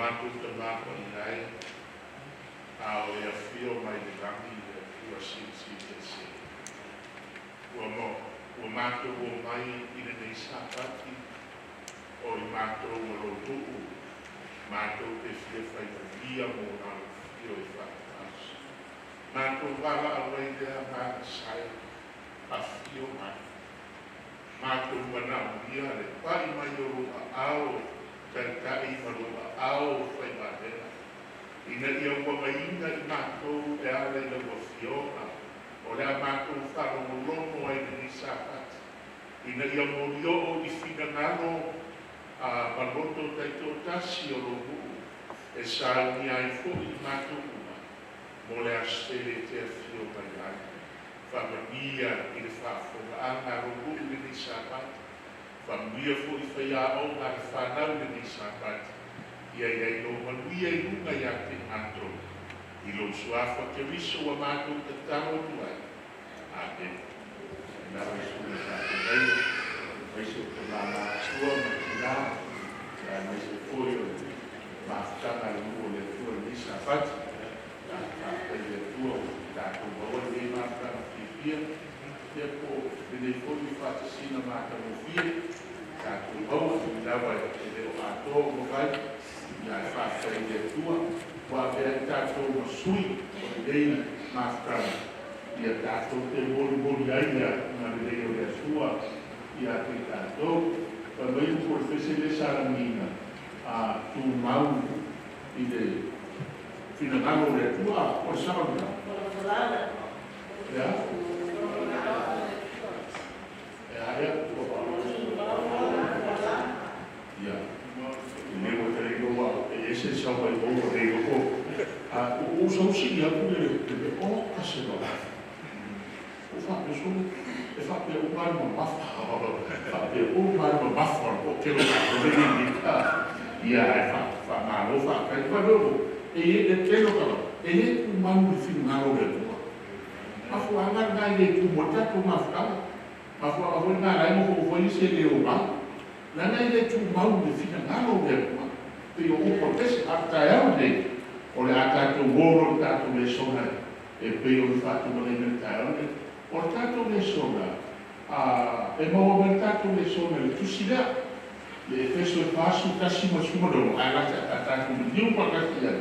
Matou Tamā Paia e, a o e afio mai le lagi i le Atua Silisili Ese, ua matou omai i lenei Sapati o i matou o lou nuu, matou te fia faitalia mo lau afio e faatasi. Matou valaau ai le Agaga Sae, afio mai. Matou manaomia le pai mai o lou aao taitai ma lou aao faivalea, ina ia uagaina i matou e ala i lau afioga, o le a matou faalogologo ai lenei Sapati, ina ia molioo i finagalo a maloto taitoatasi o lou nuu, e saunia ai foi i matou uma, mo le aso tele e te afio mai ai. Faamanuia i le faafofogaaga a lou nuu i lenei Sapati, faamanuia foi i faiaoga a le fanau i lenei Sapati, ia i ai lou manuia i luga ia te i matou. I lou suafa Keriso ua matou tatalo atu ai. Amene. Na o faafetai aemaise o tama matutua ma tina, aemaise foi o le mafutaga a le nuu o le Atua i lenei Sapati. Faafetai i le Atua ua tatou maua lenei mafutaga fiafia, ia po o lenei foi faatasiga matagofie tatou maua ui lava e le o atoa ua mafai, ia ae faafetai i le Atua ua avea ai tatou ma sui o lenei mafutaga, ia tatou te molimoli ai le agalelei o le Atua ia te tatou. Fai mai upu o le pese lea sa lagiina, a tumau i le finagalo o le Atua, o le sao lena. Ia? Ia, ia. Ia. Le ua tali loa e ese sau mai o o nei o. A o sau si ia ku le le o ka se ba. O fa pe so e fa pe o mai ma mafa. Fa pe o mai ma mafa o ke lo ka le ni ka. Ia e fa fa ma lo fa kai fa lo. E e te lo ka. E le ku mau le finagalo le Atua. Mafuaaga lena e le tumu ai tatou mafutaga. Mafuaaga foi lena la e nofo foi se le o mai. Leaga e le tumau le finagalo o le Atua. Pei o upu o le pese, a o le taeao lenei, o le a tatou o loa i le tatou lesona e pei ona faatulagaina i le taeao lenei. O le tatou lesona, e maua mai le tatou lesona i le tusi lea, le Efeso e 41 ma 16, ae lata a tatou liliu faatasi i ai,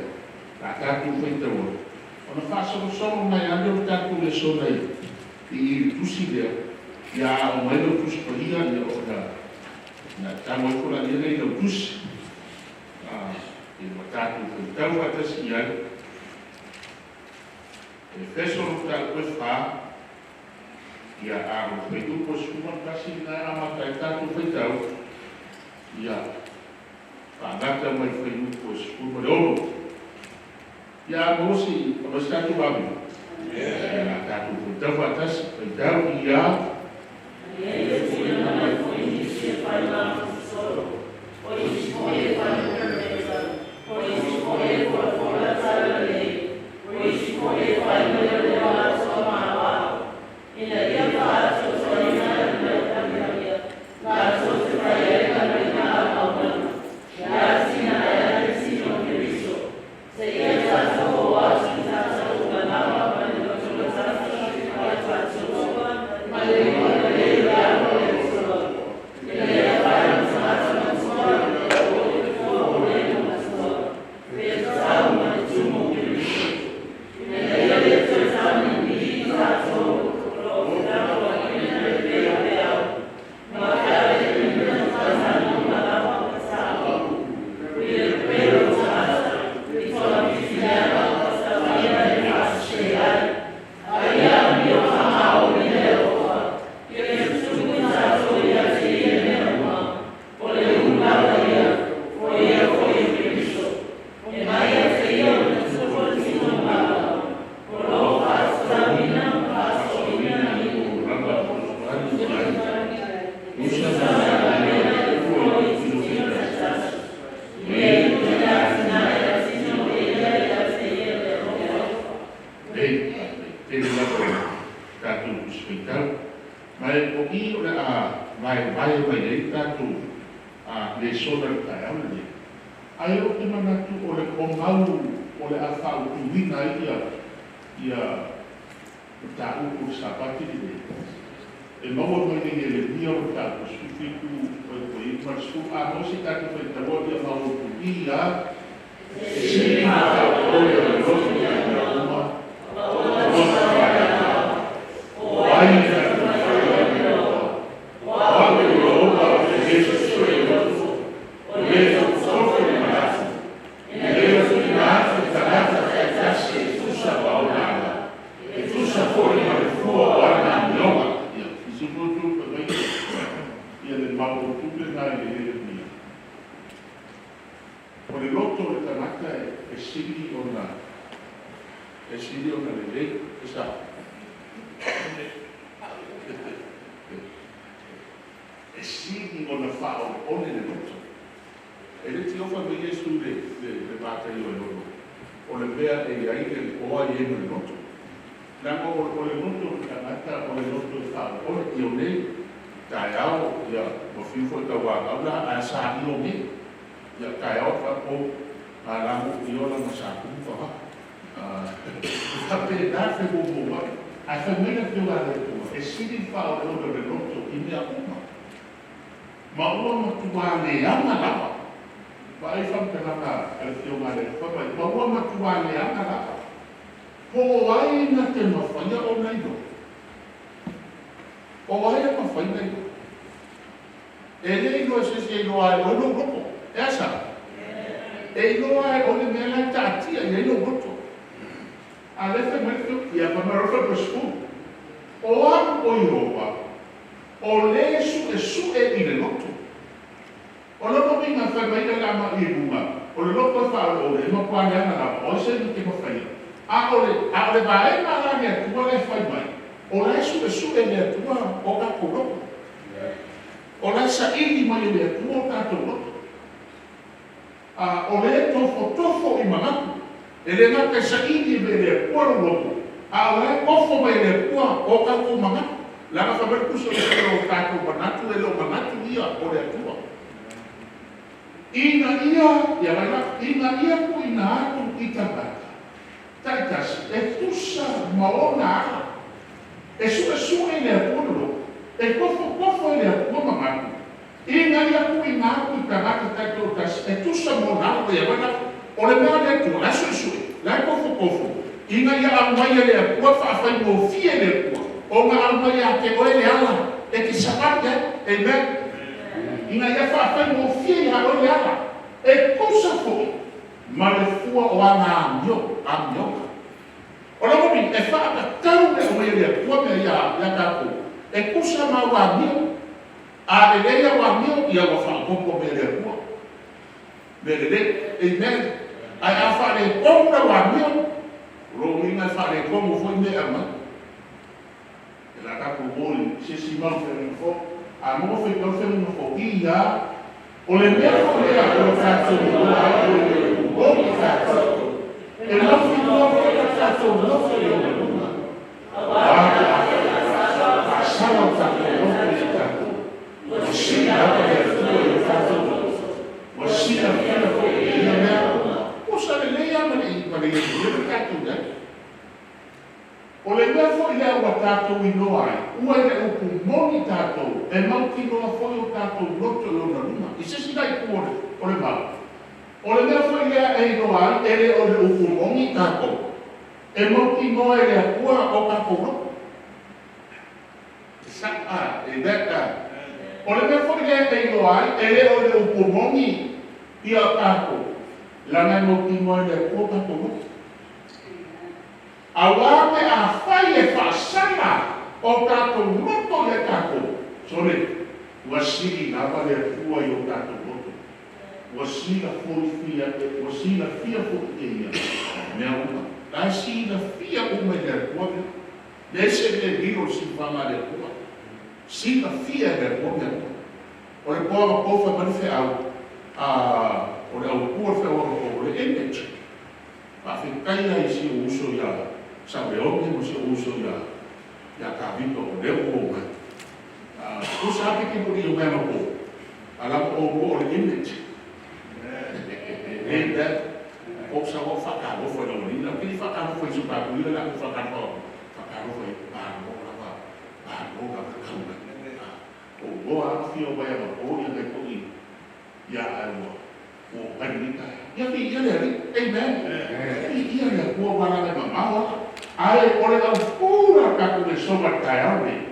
la tatou faitaua. Ona faasolosolo mai lava lea o le tatou lesona i le tusi lea, ia a aumai lau tusi paia, ia ona na tago ifo laia lea i lau tusi. Ia ma tatou faitau faatasi i ai. Efeso le mataupu e 4, ia a o le fuaiupu e 11 lena e amata ai tatou faitau, ia faagata mai le fuaiupu e 16. Ia maua si aumai se tatou amene. Ia la tatou faitau faatasi, faitau ia. E tuuina mai foi nisi e fai ma aposetolo, o isi foi e fai ma perofeta, o isi foi e folafola talalelei, o isi foi e fai ma leoleo atoa ma aoao, ina ia faaatoatoaina le mea paia, latou te fai ai galuega a auauna, e atinae ai le tino o Keriso, seia tatou oo atu i tatou lava ma le loto tasi ma le faatuatua ma le igoa lelei o le alo o le Atua, ina ia fai ma tagata matua e oo i le fua o le matua, pe tatau ma le tumu o Keriso, ina ia le toe taugiligi tatou o lo o felafolafoaiina le peapeau ma feaveaiina ma lava o sao i le pepelo o tagata i togafitiga faia e faasese ai. A ia amio faamaoni le alofa ia tutumu i tatou ia te ia mea uma, o le ulu lava ia, o ia foi o Keriso. E mai ia te ia ona tupu le tino maumau, o lo o faatatauina ma faasoasoaina i e tusa ma le galuega e fua i tino taitasi. Ia iu i le atinae a tino e ia ia te ia le alofa. Lei, tele lava o tatou tusi faitau. Ma e o i o le a vaevae mai ai tatou lesona le taeao lenei. Ae ou te manatu o le omau o le a faautuina ai ia mataupu o le Sapati lenei, e maua mai le Ieremia o mataupu 17 ma le 10. A maua se tatou faitaua ia maua ia e sili na faaoleole o le loto i mea uma, o ai na te mafai ona iloa? O au o Iehofa o le suesue loto, o le tofotofo i manatu, ina ia tuuina atu i tagata taitasi e tusa ma ona ala, e tusa foi ma le fua o ana amioga. Ia, i se tutu pa mai ia le mau tupe na i le Ieremia. O le loto o le tagata e sili ona lelei, e sa. E sili ona faaoleole le loto. E le tiofa me Iesu le vata i o e ono. O le mea e iai le oa i e le loto. Leaga o le loto o le tagata o le loto e faaoleole i o nei. Taeao ia ua fiu foi tauāgau la ae sa i o nei. Ia taeao faapo alamu i ona ma sa kumu fa. Fape na fe mo mo wa. Ae fai mai le Afioga a le Atua, e sili le faaoleole o le loto i mea uma. Ma ua matua leaga lava. Vaai faamatalaga a le Afioga a le Atua mai, ma ua matua leaga lava. Po o ai na te mafaia ona iloa. O ai e mafai ona iloa. E le iloa se se iloa ai o lou loto. E asa. E iloa ai o le mea lai taatia i ai lou loto. A le fai mai le ia fa mai rofa pa. O au o Iehofa, o le suesue i le loto. O le uiga fai mai le lama i luga, o le loto e faaoleole, e matua leaga lava, o ai se te mafaia. A o le vaega la le Atua le fai mai, o la e suesue le Atua o tatou loto. O la e saili mai e le Atua o tatou loto. O le tofotofo i manatu. E le gata e saili e le Atua lou loto, a o la e tofo mai e le Atua o tatou manatu. Leaga fai mai le tusi o le o tatou manatu e le o manatu ia o le Atua. Ina ia, ia vai la, ina ia tuuina atu i tagata taitasi e tusa ma ona ala. E suesue le Atua le loto, e tofotofo i le Atua manatu. Ina ia tuuina atu i tagata taitoatasi e tusa ma ona ala, ia vai la, o le mea le Atua, la e suesue, la e tofotofo. Ina ia aumai e le Atua faafaigofie le Atua, ona aumai ia te oe le ala e te savali ai. Amen. Ina ia faafaigofie ia oe le ala, e tusa foi ma le fua o ana amioga. O le uiga e faatatau le aumai e le Atua mea ia tatou, e tusa ma au amio. A lelei au amio, ia ua faaopoopo mea e le Atua. Mea lelei. Amen. Ae a faaletonu lau amio, o lou uiga e faaletonu foi mea e aumai. E la tatou o i se isi mau feagaiga fou. A maua faitau feagaiga fou, ia, o le mea foi lea o le tatou iloa ai o le moni tatou. E mautinoa foi le tatou loto i ona luma. Aua pe a faasala o tatou loto ia tatou. Ua sila lava le Atua i o tatou loto. Ua silafia foi e ia mea uma. Pusa lelei lava ma le ia le tatou iai. O le mea foi lea ua tatou iloa ai, ua i le upu moni tatou, e mautinoa foi o tatou loto i ona luma. I se isi la itu o le mau. O le mea foi lea e iloa ai, e le o le upu moni tatou, e mautinoa e le Atua o tatou loto. Sa a, e leka. O le mea foi lea e iloa ai, e le o le upu moni ia tatou, leaga e mautinoa e le Atua o tatou loto. Auā pe a fai e faasala o tatou loto ia tatou. Sole, ua sili lava le Atua i o tatou loto. Ua silafia foi e ia mea uma. La e silafia uma e le Atua mea. Le se le lilo le silafaga a le Atua. Silafia e le Atua mea uma. O le poa ma pou fai mai le feau, o le autu o le feau ma pou, o le image. Faafetai ai si ou uso ia Sauleone ma si ou uso ia Kavika o lea ua o mai. Usa ake ke kuri o mea ma pou. A lama o o le image. sa wa fa ka lo fo lo ni la ki fa ka lo fo su ka ku la ku fa ka lo fa ka lo fo pa lo la pa pa lo ka ka ka o o a fi o ba ya o ya le ko i ya a o o pa ni ta ya fi ya le amen ia le ko ba la ma ma ai o le au pura ka ku le so ba ta ya le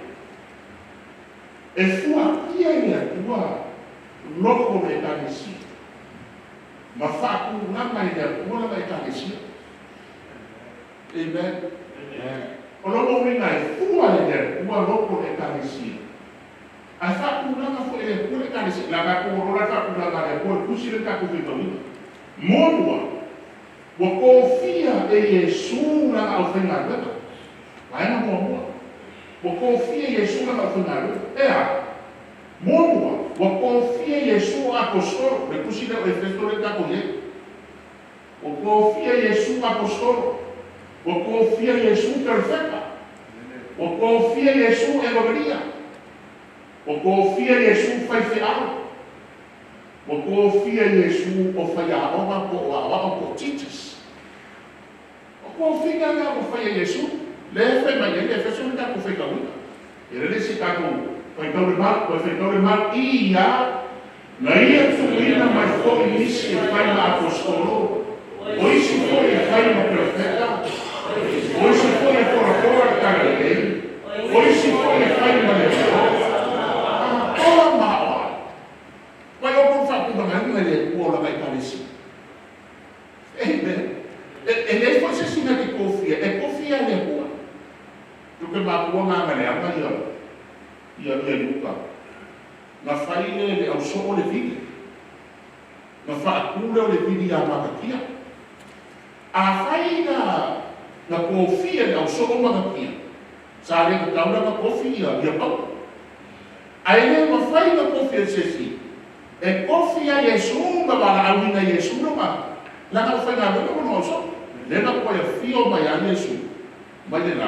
e fua ia le tua loko le kanisi ma fa ku na mai le tua la kanisi. Amen. O lo mo ngai fua le tua loko le kanisi a fa ku na fo le tua le kanisi la ka ku ro la fa ku na le tua ku si le ka ku fi ka mo wa confia e Yesu la au fenga le vai na mo wa confia Yesu la au fenga le e a mo wa confia Yesu apostolo le kusile o efesto le ka ko ye wa confia Yesu apostolo wa confia Yesu perfecta wa confia Yesu evangelia wa confia Yesu faifeau wa confia Yesu o faiaoga po o aoga po teachers o confia na o faia Yesu le fai mai le efesto le ka ko faikauina e le se ka ko fai tau le mal, fai tau le mal ia na ia tuina mai foi nisi e fai ma apostolo o isi foi e fai ma perfecta o isi foi e fora fora tagalei o isi foi e fai ma le a ma o vai o ko fa ku ba ngai le ku o la vai kalesi. Amen. E le foi se sina ke kofia e kofia le ku tu ke ma ku nga nga le anga ia ia ia luka na fai le au so le vili na fa ku le vili a makakia a fai na kofia le au so makakia sa le ka taula na kofia ia pau ai le ma fai na kofia se si e kofia Yesu ma ba au ina Yesu no ma la ka fai na no no so le na ko ya fio mai a Yesu mai le na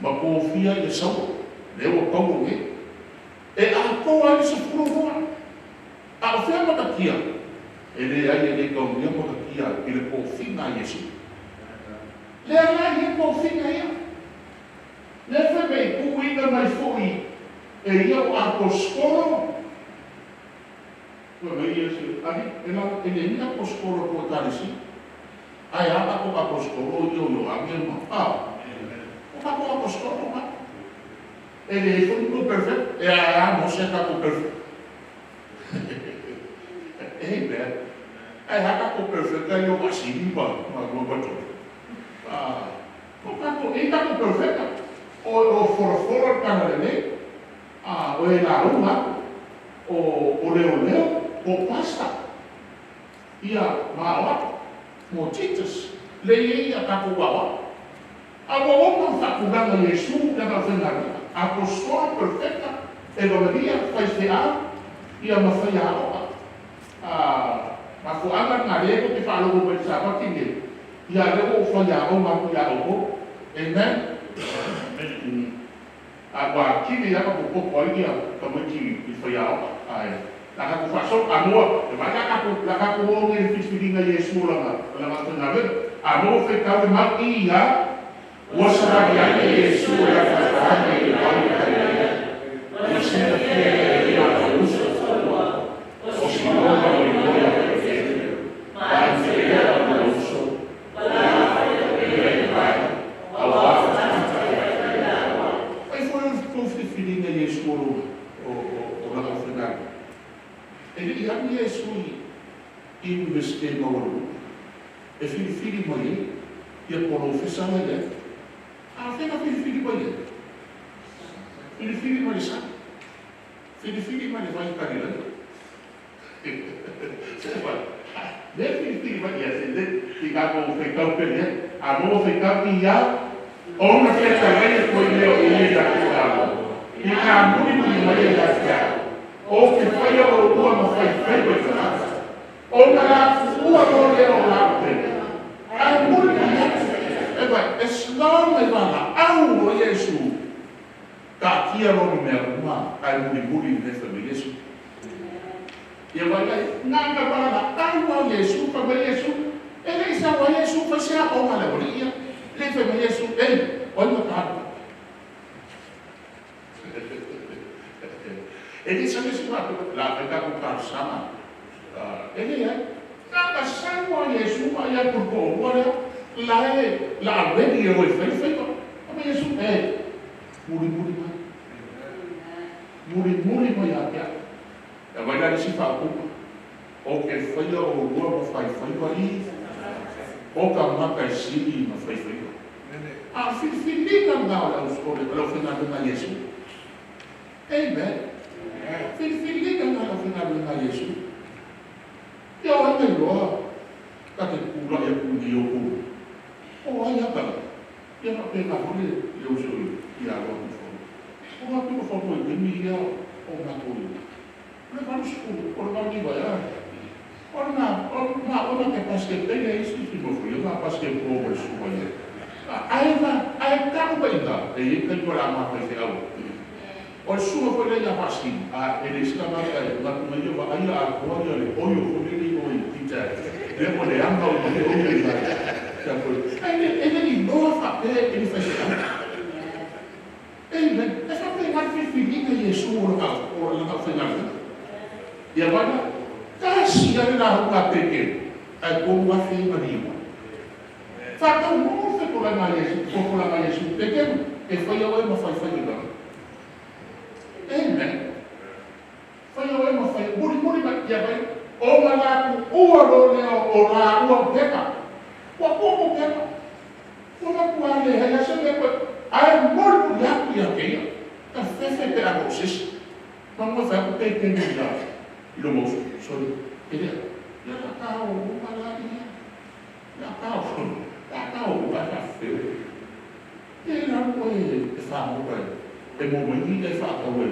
ma kofia ia sau le o pau nge e a ko ai se furu roa a o fea makakia e le ai e le kaumia makakia i le kofinga Yesu le ala i kofinga ia le fe mei kuina mai foi e ia o apostolo ko mai Yesu ani e la e le ni apostolo ko talisi ai a ko apostolo io yo a mi ma a o ka ko apostolo ma e le foi ko perfect e a no se ka ko perfect. Amen. Ai ha ka ko perfect ai o asi ba ma go ba to a ko ka ko e ka ko perfect o o fora fora ka na le a o e la uma o leo leo o pasta ia ma o mo titus le ia ka ko wa a o o ma fa ku ga Yesu la ka fenga apostolo perfecta evangelia fai se a ia ma fai a o a ma fu anga na le ko te fa lo ko sa pa ti ne ia le o fai a o ma ku ia o amen. A wa ki ne ya ko ko ko ia ka mo ti i fai a o ai la ka ku fa so a mo e va ka ku la ka ku o ngi fi fi nga Yesu la ma la ma na le a mo fe ka ma ia wa sa ya Yesu la ka ka ni o ka o se ke ia o uso o si no ma o ia ma se ia o uso ai foi o filhinga Yesu o o la ka e ia Yesu i universite ma o e filifili mai ia polofesa mai le a fena filifili mai le filifili mai sa filifili mai le vai kanila se vai le filifili mai ia se le ti ka ko fe kau pe le a mo fe kau ia o na fe ka le ko le o i la ka i ka muri mai la ka o ke fai o ua ma fai fai ka o na ua no le o la pe ai muri e vai Islam e va au o Yesu ka kia lo mea uma ai muri muri ne fa Yesu ia vai lai na ka para la au o Yesu fa Yesu E le i sau ai Iesu fai se aoga a le aualii ia. E le i fai mai Iesu, Ei, o ai matalu? E le i sau Iesu faapea, O le a fai tatou talosaga. E leai. Na ona sau lava Iesu vaai atu i le toalua lea, la e la a ready e o e fai le faiva. Fai mai Iesu, E, mulimuli mai. Mulimuli mai ia te au. E aumai la le isi faaupuga, Ou te faia oulua ma faifaiva i o ka mata e sili ma faifaiva. A o le filifiliga lena o le o le aufaigaluega a Iesu. Amen. Filifiliga lena a le aufaigaluega a Iesu. Ia o ai na iloa ta te tulai atu i nei o outou? O ai a tala? Ia faapena foi le uso i alo atu i fafo. Ua atu i fafo i taimi ia o matou i O le 80, o le 89 ea. O lena, o maua na te paskepele ai isi filifili na paskepo ma le susuga i ai. Ae na, ae tau mai ina, e i ai taimi o le a matou faifeau ai. O le susuga foi lea ia Faasili, a e leai se tagata e manatu mai ia vaaia atoa ia le oil foi lele i o i Tita lea ua leaga uma ai le oil i ina i Ae le, e le i iloa faapea e ni faifeau. Amen. E faapena le filifiliga i Iesu o lana aufaigaluega. Ia vaai la, tasi lava le lauga a Petelo, ae 3000 ia maliu ai. Faataunuu le fetolaiga a Iesu, tofolaga a Iesu, Petelo, e faia oe ma faifai i lalo. Amen. Faia oe ma fai, mulimuli mai, ia vaai, ona la tuua loa lea o laua upega. Ua tumu upega. Ua matua leai lava se mea toe, ae mulimuli atu ia te ia, ta fefe pe a na o se isi. Manu e fai atu Petelu i a i lona uso, Sole, e le ia la ta o uma la ia, la ta o, la ta o uma e faafefea. E la oe e fagota e maua mai ni i'a e faatau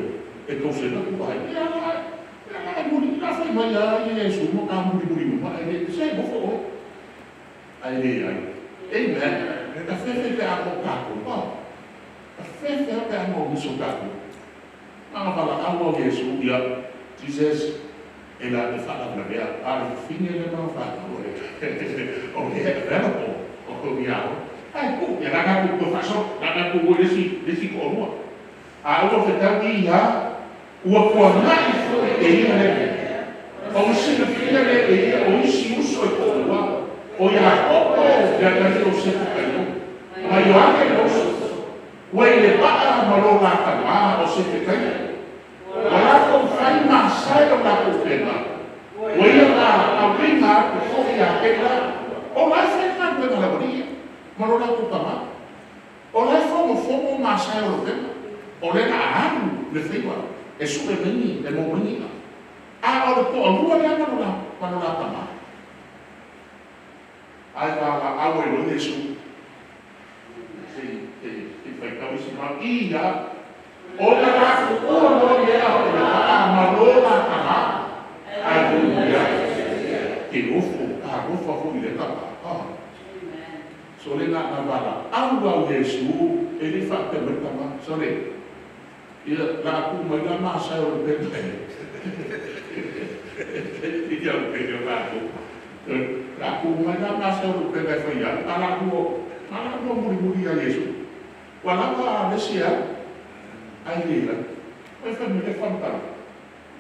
e tausi ai latou aiga. E ala, e ala e muli, la fai mai a ia Iesu ma ta mulimuli uma, ae le, se nofo oe. Ae leai. Amen. Ta fefe pe a na o tatou. Oh. Ta fefe lava pe a na o nisi o tatou. Na ona valaau lava o Iesu ia, Jesus, e la e faalavelavea, a o le fafine lea ma lana fanau o lea e available o ia oe. Ae tuu, ia na tatou toe faasolo, na tatou o i le isi toalua. A ua fetau ia, ua tuanai foi e ia lea mea. Ona silafia lea e ia o isi uso e toalua, o Iakopo le atalii o Sepetaio, ma Ioane le uso, ua i le vaa ma lo la tama o Sepetaio. Ua latou fai masae o latou upega, ua ia la auina atu foi ia te la, o la e fai le galuega a le aualii ia, ma lo latou tama. O la e fogofogo masae o le upega, o lea la a alu le faiva e sue mai ni, e maua mai ni i'a. A o le toalua lea ma lo la, ma lo la tama. Ae valaau ai loa Iesu, Se i, se i, se i faitau isi mau, i a, Ona latou ua loa lea o le vaa ma lo la tama, ae mulimuli atu, ke nofo, talofa foi i lea tama. Ah. Sole na na valaau au Iesu, e le i faapea mai le tama, Sole, ia, la a tuu mai la masae o le upega e i au upega o tatou. La a tuu mai la masae o le upega e fai ai, a la lua, a la lua mulimuli ia Iesu. Ua lava a le isi e alu, ae leai. Ua fai mai le faamatalaga,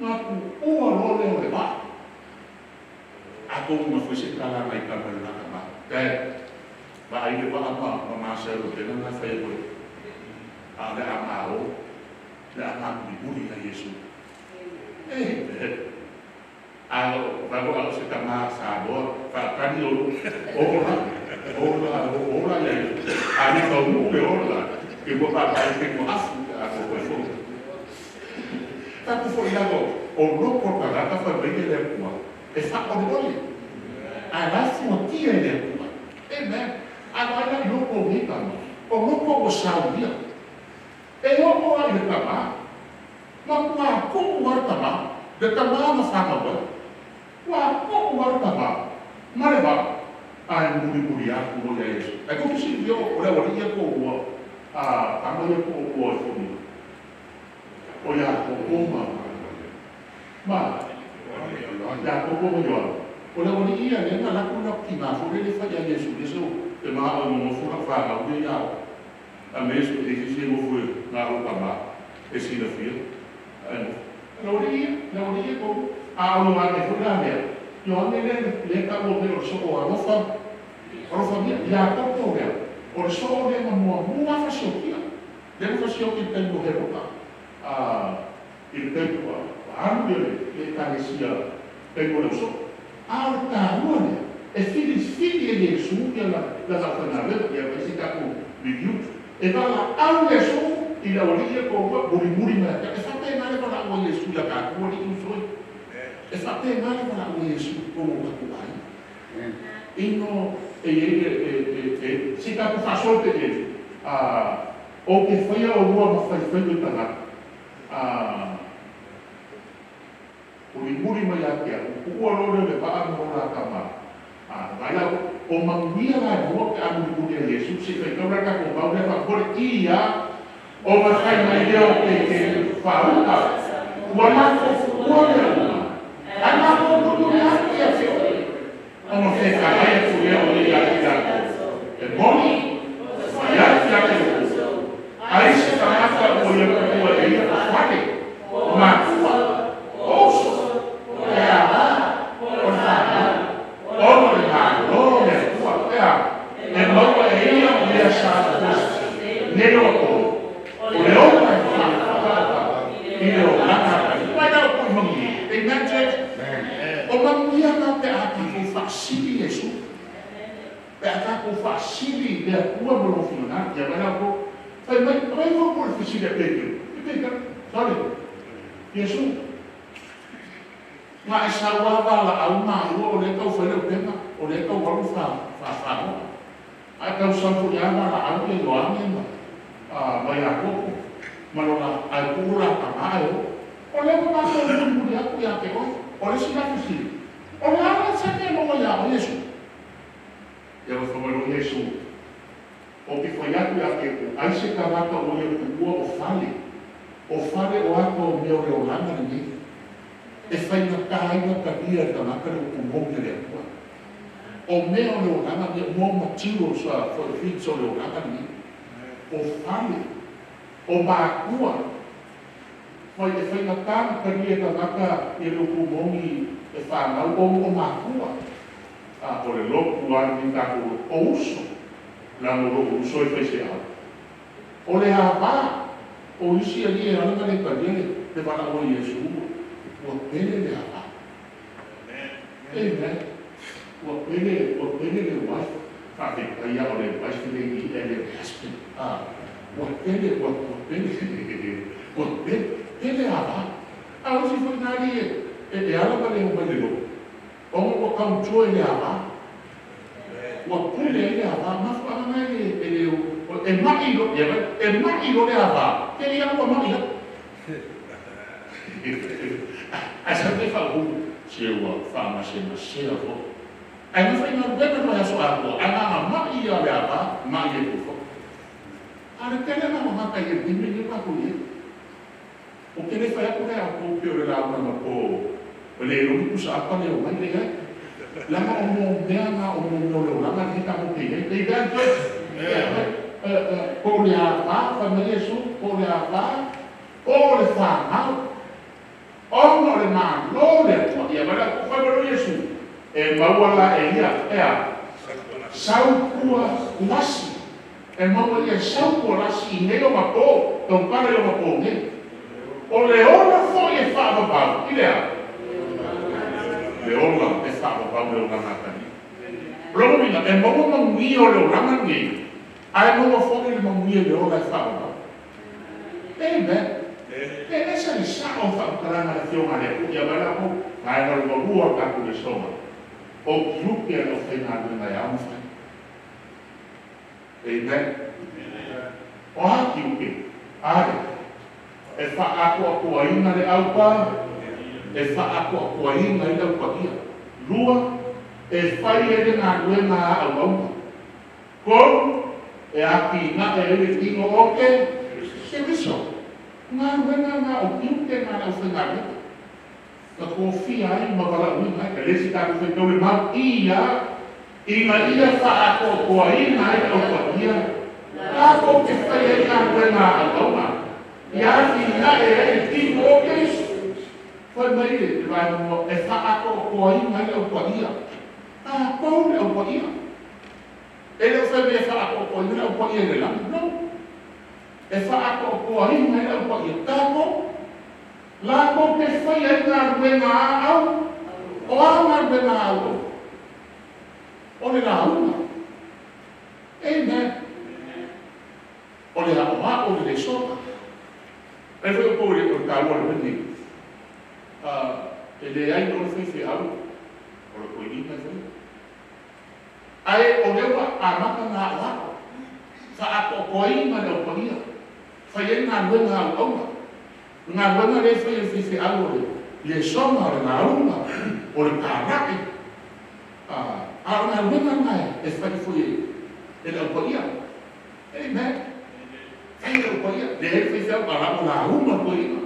na tuua loa lea o le vaa. Atonu na fai se tala a nai tama i le lata mai. Dad, vaai le vaa ma ma masealo tele na fai atu ai. A o le a malo, le a gamulimuli ia Iesu. Amen. A o valu a o se tama Samoa, faatali o ola, ola, ola ia Iesu. A le taunuu le ola, ke ua vaavaai ke ua afu pe a ua toe foi. Tatou foi lalo o loko o le tagata fai mai le Atua e faaoleole, ae la e fuatia e le Atua. Amen. A vaai la i loko o nei tama, o loko ua saunia. E oo lava i le tama, matua tuu lava le tama, le tama na fanau ai. Ua tuu lava le tama ma le vaa, ae mulimuli atu loa ia Iesu. Ae tou te silafia o le aualii ia toalua, a tama ia toalua e fonia, o Iakopo ma Iakopo ma Ioane. O le auali'i ia lea na alu atu le latou tina foi lele fai ia Iesu i le e mana'o e nonofo lau fanau ia ia oe. Fai mai Iesu, E leai se isi e nofo i na lou tamā e silafia ae nofo. Le aualii ia, le aualii ia tou. A o Ioane foi la lea, Ioane lea lea e taua nei o le soo alofa, alofagia, Iakopo lea, o le soo lea na muamua lava fasiokia. Lea na fasioki i le taimi o Herota, a i le taimi ua alu le le Ekalesia taimi o le ausoo. A o le taua lea, e filifili e Iesu ia lana aufaigaluega, ia fai se tatou review. E valaau Iesu i le aualii ia toalua, mulimuli mai ia te au. E faapena le valaau a Iesu ia tatou alii uso e. E faapena le valaau a Iesu i totonu o tatou aiga. Ino e i ai le, e, se i tatou faasoa pea i ai, a, ou te faia olua ma faifaiva i tagata, a, mulimuli mai ia te au, tuua loa lea o le vaa ma lo la tama, a, vaai la, o manuia la e maua pe a mulimuli ia Iesu, se i faitau la le tatou mau lea faamolemole, i a, ona fai mai lea o te te faauta, ua latou tuua mea uma, ae matou mulimuli atu ia te oe. Ona fetalai atu lea o ia ia te i latou, E moni, fai atu ia te outou, ai se tagata ua ia tuua e ia o fale, o matua, o uso, o ava, o fanau, ona o le Malo o le Atua, e a? E maua e ia o mea sa nei o apo, o le ola e faavaavau i le olaga atagia. Mai la outou i manuia. Amen, church? O manuia na pe a tatou faasili Iesu. Pe a tatou faasili le Atua ma Lona finagalo. Ia mai la outou, fai mai, aumai foi po o le fesili a Peteru. E Peteru, sole, Iesu, na e sau lava valaau maua o lea e tau fai le upega, o lea e tau alu faafagoa. Ae tau sau foi lava valaau ia Ioane ma ma Iakopo ma lo la ae tuu lo la tama ae o. O lea ua matou mulimuli atu ia te oe. O le isi la fesili, O le a la se mea e maua iā oe Iesu? Ia ua fai mai loa Iesu, Ou te fai atu ia te outou, ai se tagata ua ia tuua o fale, o fale o ata o mea o le olaga lenei, e faigata ai ona talia e le tagata le upu moni a le Atua. O mea o le olaga lenei, more materials for the things o le olaga lenei, o fale, o matua, fai e faigata ona talia e tagata ia le upu moni e fanau o matua. A o le lotu lava lenei tatou lotu, o uso, leaga o lou uso e faiseau. O le ava o isi alii e ala ona le talia le valaau a Iesu, ua pele le ava. Amen. Ua pele, ua pele le wife. Faafetai lava o le wife le i e le husband. A, ua pele, ua, ua pele, ua pele, pele ava. A o isi foi na alii e, e ala ona le omai i le lotu, ona ua tautua i le ava. Ua pule ai le ava, mafuaaga na e le, e le, e ma'i lo, ia vai, e ma'i loa le ava, te i ua ma'i atu. Ae sau te faauluulu, se ua faamasemasea foi. Ae na faigaluega le vaiaso atoa, ae na ona ma'i lava o le ava, ma'i ai foi. A o le tele lena o tagata i le taimi lenei ua tatou i ai. Ou te le fai atu la ia outou pei o le lauga anapo o le logi pusa apa le omai, leai. Leaga o mo mea na o mo mea o le olaga lenei tatou te i ai. Amen, church? Po o le ava, fai mai Iesu, po o le ava, po o le fanau, ona o le Malo o le Atua. Ia vaai la outou, fai mai loa Iesu, e maua la e ia, e a? Sau pua lasi. E maua ia sau pua lasi i nei ona po, tautala i ona po nei. O le ola foi e faavavau i le a? Le ola e faavavau le olaga atagia. O lona uiga, e maua manuia o le olaga lenei, ae maua foi le manuia i le ola e faavavau. Amen. E ese le sao o faamatalaga a le Afioga a le Atua. Ia vaai la outou, vaega lua lua o le tatou lesona, o tiute a le aufaigaluega e ao ona fai. Amen. O a tiute? Ale, e faaatoatoaina le aupa, e faaatoatoaina ai le aupaia. Lua, e fai ai le galuega a auauna. Tolu, e atinae ai le tino o ke Keriso. Galuega na o tiute na a le aufaigaluega. Na kofia ai ma valauina ai. E le si tātou faitau le mau ia, ina ia faaatoatoaina ai le aupaia. Latou te fai ai galuega a auauna. Ia atinae ai le tino o Keriso. Fai mai le vaega muamua, e faaatoatoaina ai le aupaia. Tatou le aupaia. E le o fai mai e faaatoatoaina le aupaia i le lagi. No. E faaatoatoaina ai le aupaia. Tatou. Latou te fai ai galuega a au. O a galuega a au? O le lauga. Amen. O le aoao le lesona. E foi o pou le o le taua le meni. E leai loa le faifeau o le toeaina e faia. Ae o lea ua amata ona aoao, faaatoatoaina le aupaia, fai ai galuega a auauna. O le galuega lea e fai e le faifeau o le lesona, o le lauga, o le palai. A o le galuega lena e fai foi e le aupaia. Amen. Fai e le aupaia. Leai le faifeau, a la ua lauga le toeaina.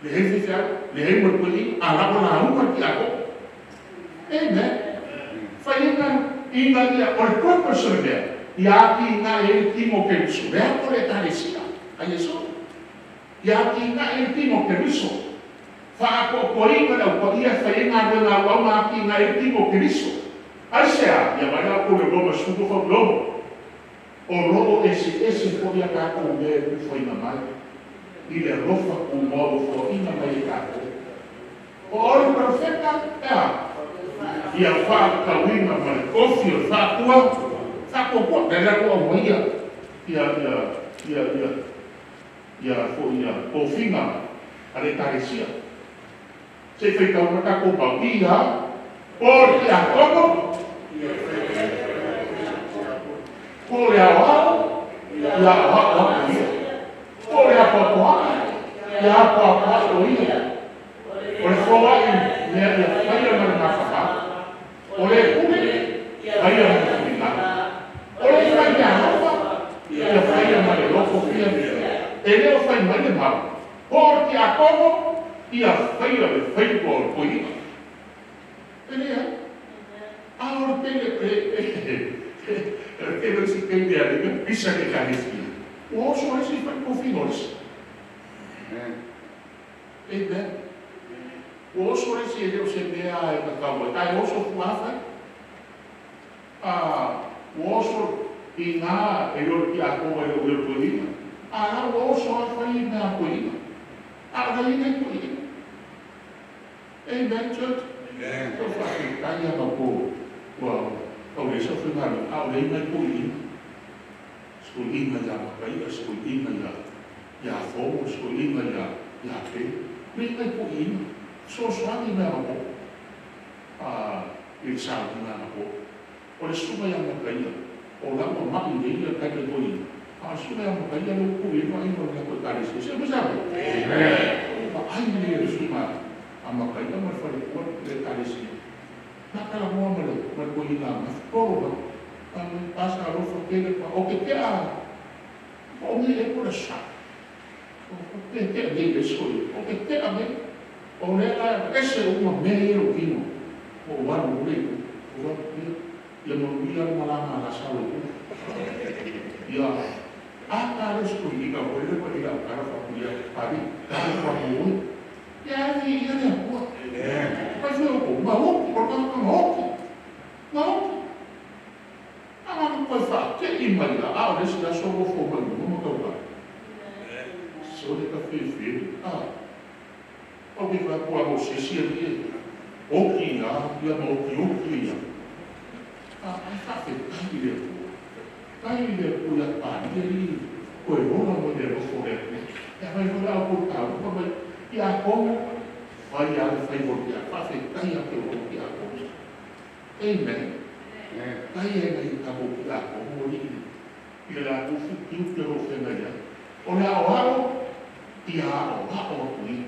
Leai le faifeau, leai ma le toeaina, a la ua lauga le tiakono. Amen. Fai ai galuega, ina ia, o le purpose o le mea, ia atinae ai le tino o Keriso. Le ato le Ekalesia a Iesu. Ia atinae ai le tino o Keriso. Faaatoatoaina le aupaia e fai ai galuega a auauna atinae ai le tino o Keriso. Aisea? Ia vaai la outou i le Roma 16, o lo o eseese foi a tatou mea e tufaina mai i le alofa tumau ua foaina mai e tatou. O le perofeta, e a? Ia faatatauina ma le tofi o le faatua, faatuatua. Lea la ua aumaia ia ia ia ia ia foi ia tofiga a le Ekalesia. Se i faitau mai tatou mau ia o le tiakono, po o le aoao, ia aoao atu ia. Po o le apoapoai, ia apoapoai o ia. O le foai mea ia faia ma le mafamau. O le pule, faia ma le finagalo. O le fai meaalofa, ia faia ma le loto fiafia. E le o fai mai le mau, po o le tiakono, ia faia le faiva o le toeaina. E leai. A o le tele, o le tele o isi taimi e alii ma pisa le Ekalesia. Ua oso ai se i fai tofiga o le isi. Amen. Ua oso le isi e le o se mea e tatau ai, ae oso fua fai. Ua oso i ngā e le o le tiakono e le o le toeaina. A la ua oso a fai mea a toeaina. A o la inai toeaina. Amen, church. Amen. So faafetai ia ma ua taulesa faigaluega, a o lea inai toeaina. Toeaina ia Mataia, toeaina ia Fomo, toeaina ia Pe. Le inai toeaina. Fesoasoani mea ma i le saunoaga na po. O le susuga ia Mataia, o la ua mai le ia taita toeaina. A o le susuga ia Mataia le ua i ai ma le latou Ekalesia. Se mo sa Amen. O vaai le le susuga a Mataia ma le faletua le Ekalesia. Na kala moa ma le toeaina ma tolo ma pasa alofa tele pa o ke tea o ngi e ko le sa. O ke tea nei le soi. O ke tea nei. O le la ese uma mea ia o kino. O walu le o walu ia. Ia manuia le malaga a Lasalo i luga. Ia a ta le sui i ka koe le pa i lau kara fa kuia pari kara fa mo. Ia ni ia le akua. Pai foi o ko ma oki o ka ma oki. Ma oki. A ma koe fa te i mai la a o le si aso mo fo mai mo ma kau ka. So le ka fe fe. A. O ke fa kua mo se si e oki ia ia ma oki oki ia. A ai fa fe tai le akua. Tai le akua ia pa ni li koe ola mo le rofo le akua. Ia mai foi au ko tau pa mai ia komo fai a le fai mo ia fa fe tai a te o ia komo. Amen. Tai e ngai ka mo ia komo ni i la ku fu ki te ro fe ngai. O le ao ao ia ao ao aku i.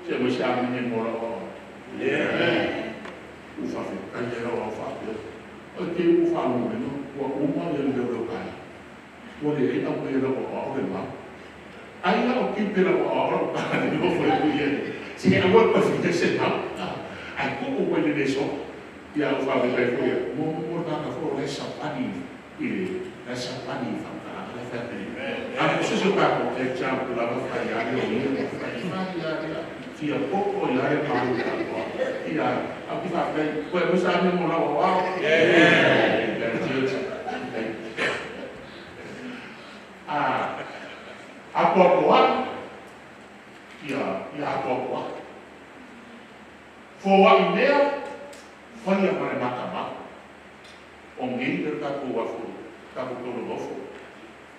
Se mo sa mi ne mo la o. Amen. U fa fe tai e ro fa fe. O te u fa mo me no ua uma le le le kai. Ua le ei au me la o o le ma. Ai la o ki pe la o o ka ni o fo i e. Se aua pa fi se mau. Ai ko o wele le so. Ia o fa ve ko ia. Mo mo ta ka fo le sa pani i le le sa pani fa ka le fa te. A mo se se pa ko te cha ko la fa ia le o ni fa ia ia. Fia poco ia le pa ia. Ia a ki fa ve ko mo sa ni mo la wa. A apoapoa ia ia apoapoa. Foa i mea faia ma le matamau. O ngei le tatou afu tatou taulogofo.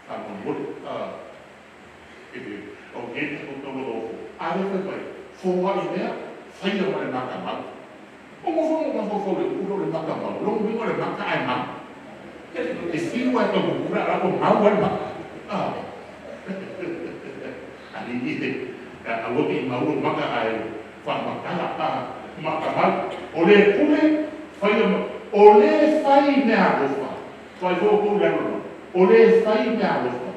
Faamolemole o ngei le tatou taulogofo. A le fai mai foa i mea faia ma le matamau. O mo fo mo fo fo le ulo le matamau. Lo mo le maka ai mau. E fiu ai ka mukura la ko mau ai maka. Ali ni a wo ki mau maka ai fa makala a makamau. O le pule fai o le fai mea alofa. Fai fo ko le no. O le fai mea alofa.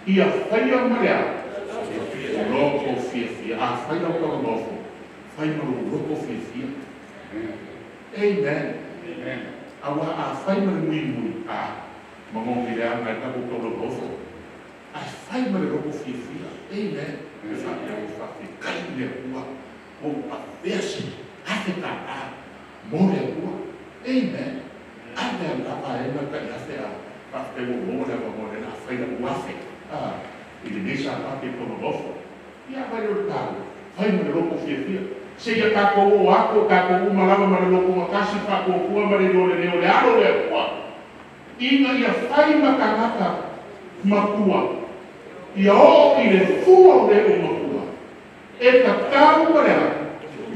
Ia fai o marea. Loko fia fia. A fai lau ka nofo. Fai ma lo loko fia fia. Amen. Amen. Awa a fai ma le mui mui. A mangongi le anga e taku tau nofo. A fai ma le loko fia fia. Amen. E fa pe o fa fi kai le kua. O a vese. A te ta a. Mo le kua. Amen. A le lava e na ka ia fe a. Pa te o mo le mo le na fai la uafe. A i le nisa pa te kono nofo. Ia vai o tau. Fai ma le loko fia fia. Se ia tākou o ako, tākou umalama ma le loko makasi pa ko kua ma le lole le ole alo le kua. Ina ia fai makangata makua. Ia o i le fua o le o makua. E ka tau ma le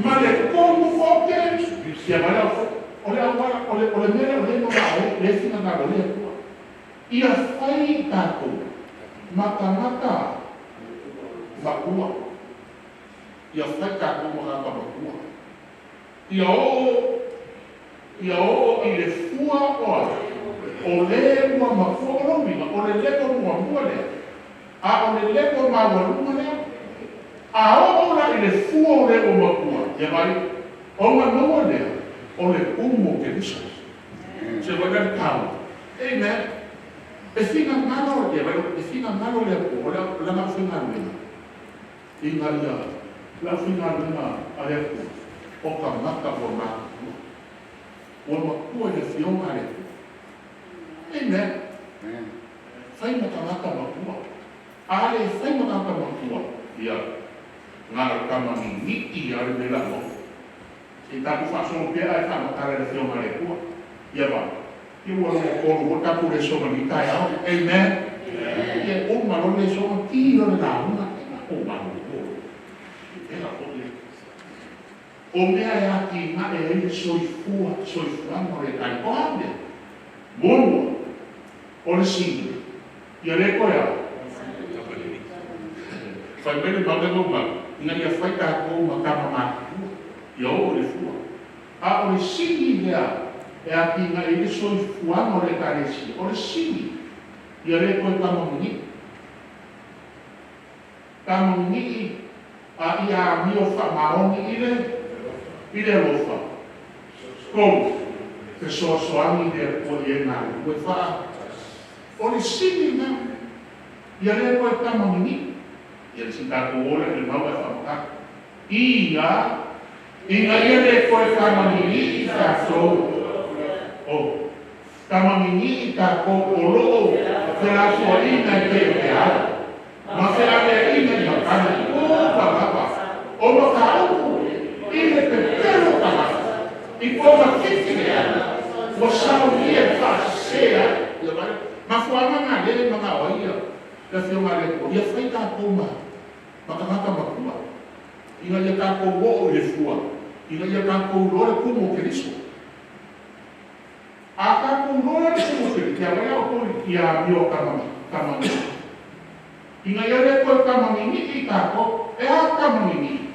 ma le komu foke. Ia ma le o le awara, o le mele o le mga o le fina ngā o le kua. Ia fai tākou makangata makua. Ia fai tākou makangata makua. Ia o i le fua oa. O le mua makua o lowinga, o le leko mua mua lea. A o le leko maualuga lea. A o la i le fua o le o makua. Ia vai, o manoa lea, o le umo ke lisa. Se vai le tau. Amen. E finga ngalo, ia vai, e finga ngalo lea ko, o le la finga luena. Inga ia, la finga luena a lea ko, o ka maka o makua. O makua le fionga le ko. Amen. Fai makangata makua. A le fai makangata makua. Ia, ngā kama nini i a le mela mo. Se taku whaasolo pia ai whamatara le fionga le kua. Ia va, i ua longo kolu o taku le songa ni tai au. Amen. Ia o malo le songa ki lo le launga. O malo o. E la o le. O mea e ati ngā e le soifua, soifuanga o le tai. O ame. Monua. O le sini. Ia le koe au. Fai mele mau le mau. Inga ia fai tākou ma kama mākua. Ia o le fua. A o le sini lea e ati ngā e le soifuanga o le karesi. O le sini. Ia le koe kama muni. Kama muni a ia mio wha maongi i le alofa. Kou, te soasoangi le kua i e ngā koe wha. O le sini ngā. Ia le koe kama muni. Ia le sintako ola le mau e whamakaka. Ia, inga ia le koe kama muni i tātou. O, kama muni i tākou o loo te la soa ina e te o te au. Ma te ane ina i makana. O, palapa. O makauku. I le pepelo kalaka. I pōma kiti le ana. Mo sao ia whaasea. Ia vai. Ma fuanga ngā le mga o ia. Le fionga le kua. Ia whai tākou ma. Makangata makua. Inga ia tākou o i le fua. Inga ia tākou loa le kumu o Keriso. A tākou loa le kumu o Keriso. Kia wai au koi ia mio kama. Inga ia le koe kama nini i tākou. E a kama nini.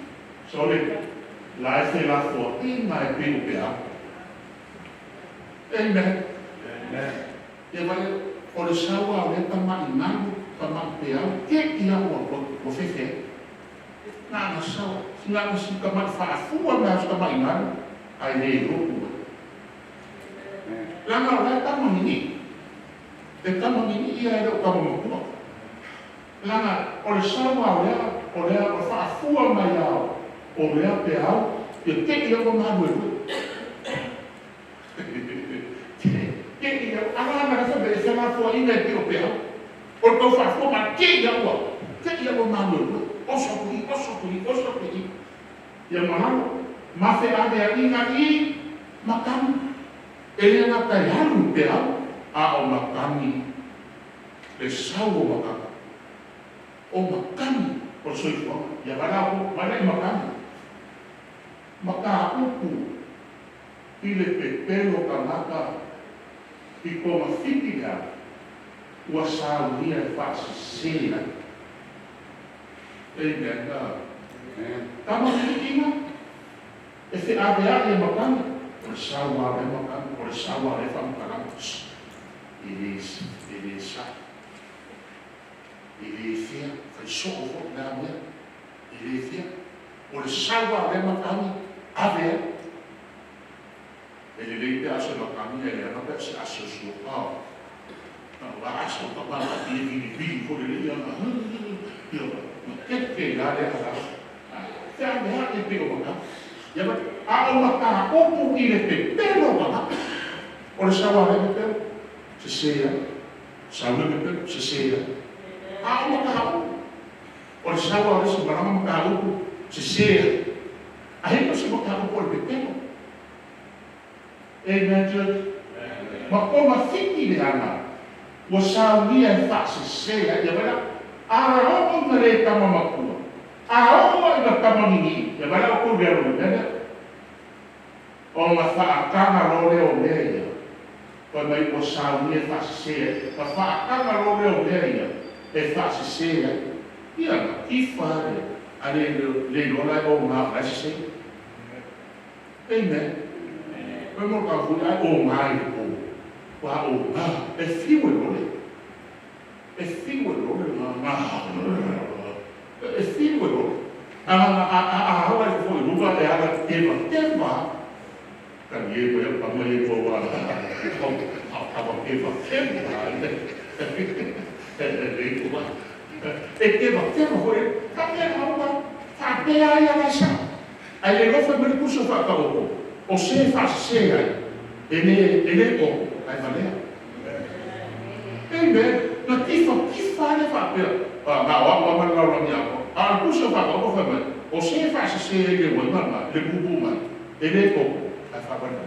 So le, la e se la fua. Inga e peo pea. Amen. Amen. Ia vai, o le saua o le tama i ngalu, tama i peau, ke ia ua o fefe. Na na sao, sina na si kamai faafua me aso kamai ngalo, ai le loku. Langa o lai tama nini. E tama nini ia e leo kama matua. Langa o le sawa o lea o faafua mai ao, o lea pe au, ia te ia o malu e lue. Te ia, ala na ka be se la fua ina e pe o pe au. O le tau faafua ma te ia ua, te ia o malu e lue. Oso kui, oso kui, oso kui. Ia mahalo, ma fe ave a inga i makani. E le na tai halu pe au, a o makani, le sau o makani. O makani, o le soifuaga. Ia vala o, vala i makani. Maka upu, i le pepelo kanaka, i koma fiti lea, ua saunia e faasese ai. Amen. Tama fitiga, e fe ave ai e makani. O le sau a le makani, o le sau a le whamukalaga. E le sa. E le fia, fai soo fo mea mea. E le fia. O le sau a le makani, ave ai. E le lei pe asa makani, e le ana pe asa asa sua pao. Wa asa o papa ka pie vili vili fo le lei ana. Ia, ma keke la le ala. Te ave a e pe o makani. Ia ma, a o maka opu i le pepelo maka. O le sau a le pepelo, se se ai. Sau le pepelo, se se ai. A o maka opu. O le sau a le se marama maka opu, se se ai. A hei se maka opu o le pepelo. Amen, church. Ma o mafiti le ana, ua saunia e faasese ai. Ia wala, a o na le tama makua. A o i na tama nini. Ia wala o kou le alo le. O nga whaakanga lo leo mea ia. Pai mai ua saunia e faasese ai. Ma whaakanga lo leo mea ia. E faasese ai. Ia na tifa le. A le le lola e o ngā o sese. Amen. Pai mo ka fuli ai o ngā i le pō. Wa o ngā. E fiu e lole. E fiu e lole ngā ngā. E fiu e lole. A hawa i fo i luga e ala teva teva. Ka nie ko ia pa mai e ko wa. A teva teva. E le ko wa. E teva teva ho e. Ka mea hawa. Fa pea ai ala sa. Ai le lofa me le puso fa ka oko. O se fa se ai. E le o. Ai valea. Amen. Na tifa tifa le fa pea. Ngā wa wa ma la la mia ko. A puso fa ka oko fa mai. O se fa se ai le wa ma le bubu mai. E le o. Ai fa valea.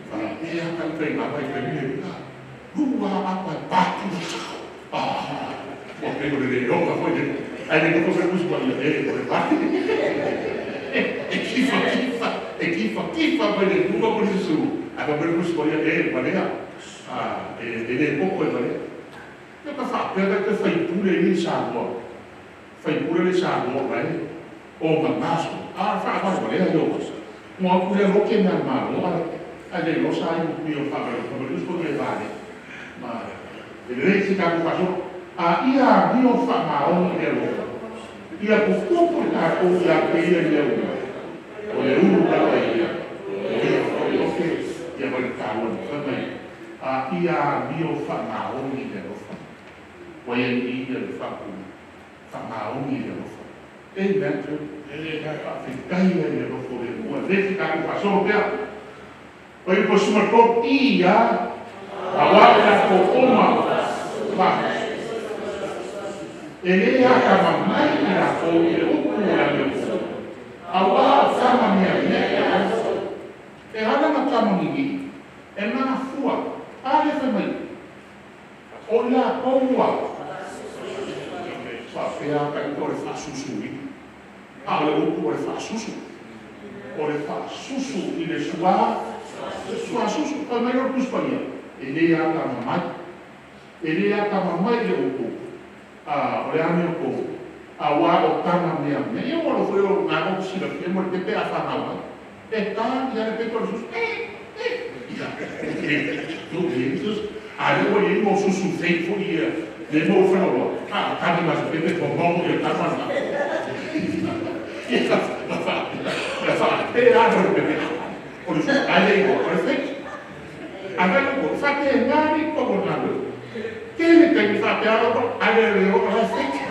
Fa pea ka pe ngā mai pe ni. Lua apa patu. Ah. O pe ko le yoga foi le. Ai le ko fe puso pa ia e ko le patu. E kifa kifa. E kifa kifa pe le buba ko le su. Ai pa pe puso pa ia e valea. Ah, e le koko e valea. Ia ka fa pe ka fai pule ni sa mo. Fai pule le sa mo vai. O ma maso. Ah, fa fa valea yo. Mo pule ro ke na ma lo. Ai le lo sa i ku yo fa ba ko le ko le vale. Ma e le si ka ku fa so. A ia ni o fa ma o le lo. Ia ku ku ka ko ia pe ia le o. O le uru ka ia. O ia o ke ia ba ka o fa mai. A ia ni o fa ma o ni le lo fa. O ia ni ia le fa ku. Fa ma o ni le lo fa. Amen. E ka fe kai ia le lo fo le mo. Le si ka ku fa so pe. O i po suma ko ia a wa ka ko oma. Ma e le a ka mamai i la ko i le upu la me upu. A wa o kama mea mea. E hana na kama nini. E mana fua. A le fai mai. O la koua. Fa pea ka i o le whaasusu i. A o le upu o le whaasusu. O le whaasusu i le sua. Sua susu. Fai mai o le pusu ia. E le a ka mamai. E le a ka mamai i le upu. A o le ame o kou. A wa o kama mea mea. Ia o lo foi o ngā o sila fia mo le pepe a whanau mai. E tā ia le pepe o le susu. E, e. Ia. Tu e susu. A le o i mo susu fei fo ia. Le mo whanau. A, kani mas pepe ko mo ia kama na. Ia, na faapea lava le pepe. O le ai le o le fake. A vai o faapea ngari ko ko na. Tele kai faapea o ai le o le fake.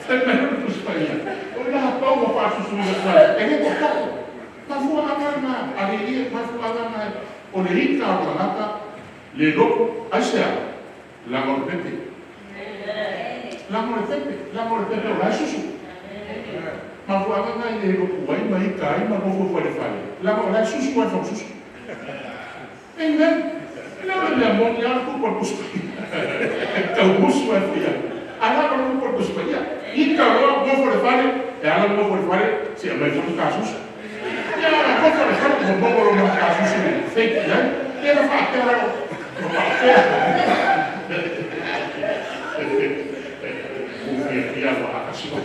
Fai mai o le Paia. O la pau o faasusu i le e le ko ko. Mafuaaga na, ale ia mafuaaga na o le ika o tagata le loko aisea laga o le pepe. Laga o le pepe, laga o le pepe o la e susu. Mafuaaga na i le loku ai ma ika ai ma nofo fale fale. Laga o la e susu ai faususu. Amen. Le o le mea moni ala ku por kuspa. Tau musu ai fia. Ala ko ku por kuspa ia. Ika loa nofo le fale, e ala nofo le fale, se mai fo ka susu. Ia ala nofo le fale, mo mo lo mo ka susu. Fake ia. Ia na fa pe ala. Mo fa pe. Ufia fia wa akasi wa.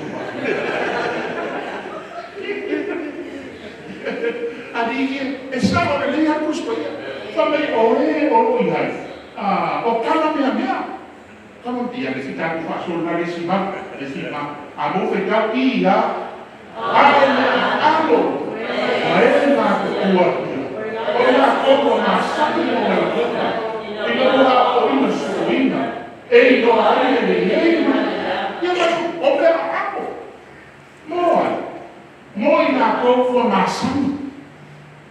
Ali e sa o le lei kuspa ia. Fa mai o e o lo i hai. Ah, o kala mea mea. Kama ia le fita ku fa so na le si ma, le si ma. A mo fe tau i ia. Ale alo. Ma e ma ko kua ia. O la koko ma saki o la koko. I no ua o ina suina. E i no ai le le ma. Ia ma o pe a ako. Mo ai. Mo i nā kou ua masani.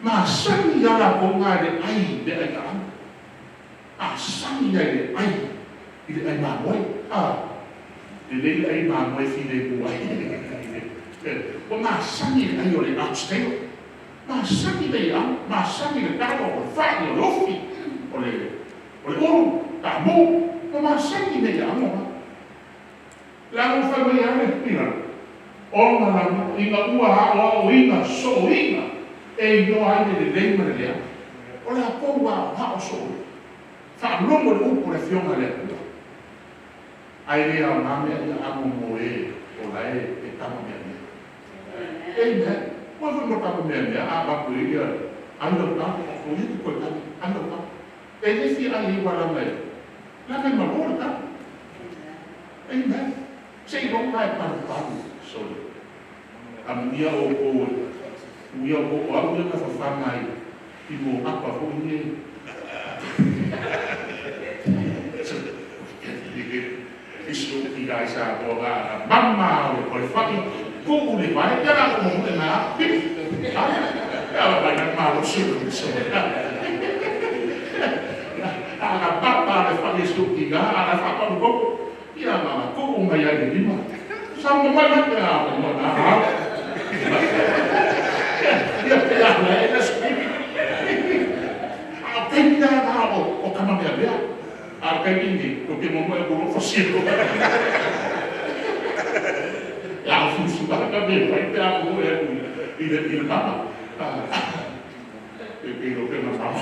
Masani ia la kou ngā le ai le ai ka au. A sani ai le ai i le ai mamoe. A, le le ai mamoe fi le mua. O masani le ai o le oxtail. Masani le au, masani le talo o le fai o le ofi, o le uru, ka mu. O masani le au o. La mo fai mai ane pila. O nga la inga ua ha o o inga so inga. E ino ai le le ma le lea. O la ko wa ha o so. Fa longo le upu le fionga le atua. Ai le au ngā mea ia amo mo e o la e e tama mea mea. Amen. Mo foi mo tama mea mea a ba ku ia ai lo ta o i ku ko ta ai lo ta. E le fi ai i wala mai. La mai ma lo ta. Amen. Se i lo mai pa pa so. Amuia o ko uia o ko au ia na fa mai i mo apa fo ni. Isu i gai sa o ga mama o le fai ko u le vai ya la mo e na pi. Ya la vai na ma lo su so. A la papa le fai isu i ga a la fa pa ko. Ia ma ko u mai ai le lima. Sa mo mai na ya mo na ha. Ia pe a la e na spi. A pe na na o kama mea mea. A kai ni ko ke mo mo e ko fo. Ya fu su ba ka me pai pe a mo e i le i le mama. E pe lo ke na mama.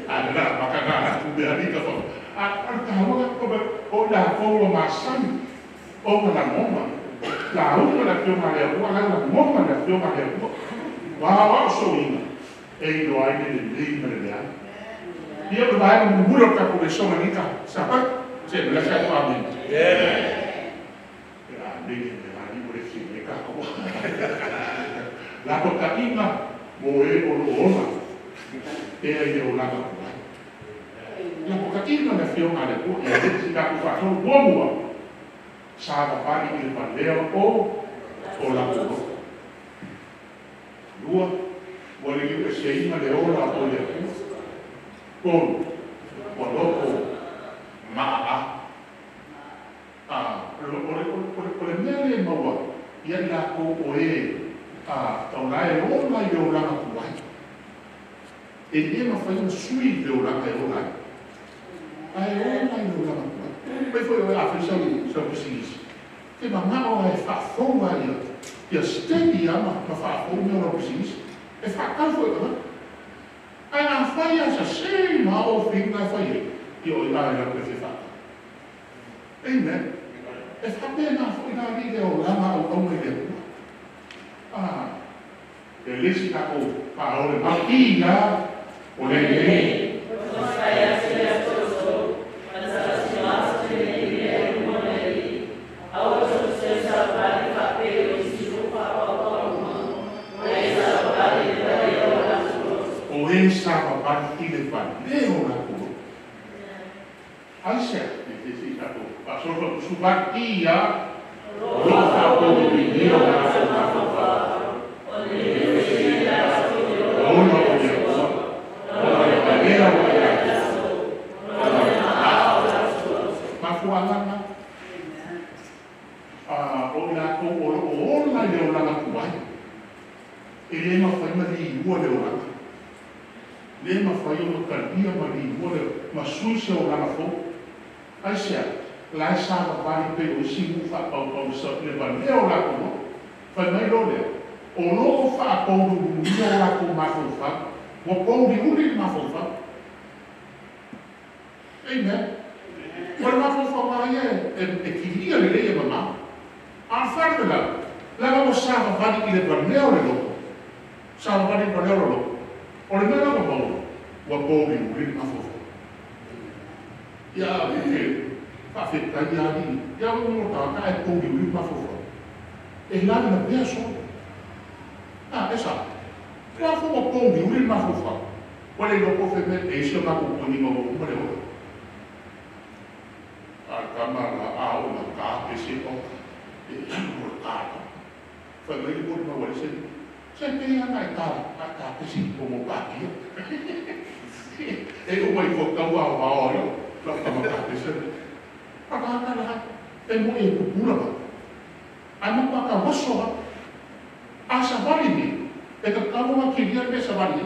A na ma ka na ku be ali ka fa. A ka wa ko ba o la ko lo ma san. O na moma. La u na fio ma le o la moma na fio ma le o. Wa wa so ina. E lo ai le le ma le a. Ia o vai mo muro ka ko le so manika. Sa pa se la sa ko amen. Ya le le la ni mo le fi le ka ko. La ko ka inga mo e o lo ona. E ai o la ka ko. La ko ka inga na fio ma le ko e le si ka ko fa so mo mo. Sa va pa ni le pa le o o la ko. Lua mo le ki se inga le ora o le ko. Tolu, o loko ma'a. A, o le mea le maua, ia i la ko o e, a, tau la e ola i o langa kuai. E le mawhai na sui le o langa e ola ai. A e ola i o langa kuai. Mai foi o e awhi sau pisinisi. Te mangao e whaafou ia, ia steady ia ma whaafou mea o pisinisi. E whaakau foi o. Ai a whai a sa sei ma o whinga e whai e. I o i ai la pe whaka. Amen. E whape nā fo i nā li le o langa o au mai le kua. Ah, e lesi ka ko pa o le mau i ia o le le. suva ia o lo faapoululigia o latou mafaufau ona o le Atua ona o le valea o i latou ona o le maaa o mafuaaga na o i latou o loo ola i le olaga tuai e lē mafai ona liua le olaga lē mafai ona talia ma liua le ma sui se olaga fou aisea la e savavali pei o isi nuu faapaupau le valea o latou loto fai mai loa lea o loo faapoululugia o latou mafaufau ua pouliuli le mafaufau. Amen. O le mafaufau lava ia e kilia lelei e mamao a o le faalavelave leaga ua savavali i le valea o le loto savavali i le valea o le loto o le mea la ua maua ua pouliuli le mafaufau ia ke faafetai alii ia ua mo tagata ae pouliuli le mafaufau e lavelavea solo a e sa ua fo ua pouliuli le mafaufau ua le iloa po o fea mea e isi o matou toniga ua uma le ola a le tama la a oo ina ta pese oka e alu o le ta la fai mai le molimau a le isi se pei lava ona e ta a ta pese i totonu o papia e uma ifo tau aoao ai lau tama ta pese a tagata la e mo'i e pupula lava ae matua tauoso lava a savali nei e tatau ona kilia le mea e savali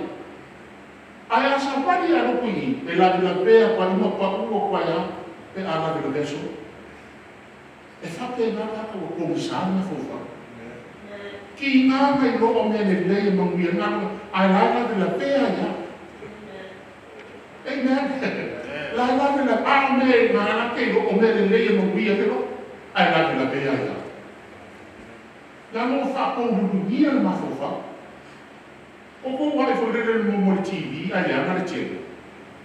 ai ae a savali ae loto i i e lavelavea atu ai uma pa'u atu ai a pe a lavelavea solo e faapena tagata ua pogisa le mafaufau kiga na iloa o mea lelei e manuia galuega ae la e lavelavea ai lava. Amen. La e lavelave a o mea na te iloa o mea lelei e manuia le loto ae lavelavea ai lava leaga ua faapoululugia le mafaufau o kou ae foi lele le mo le TV ae leaga le channel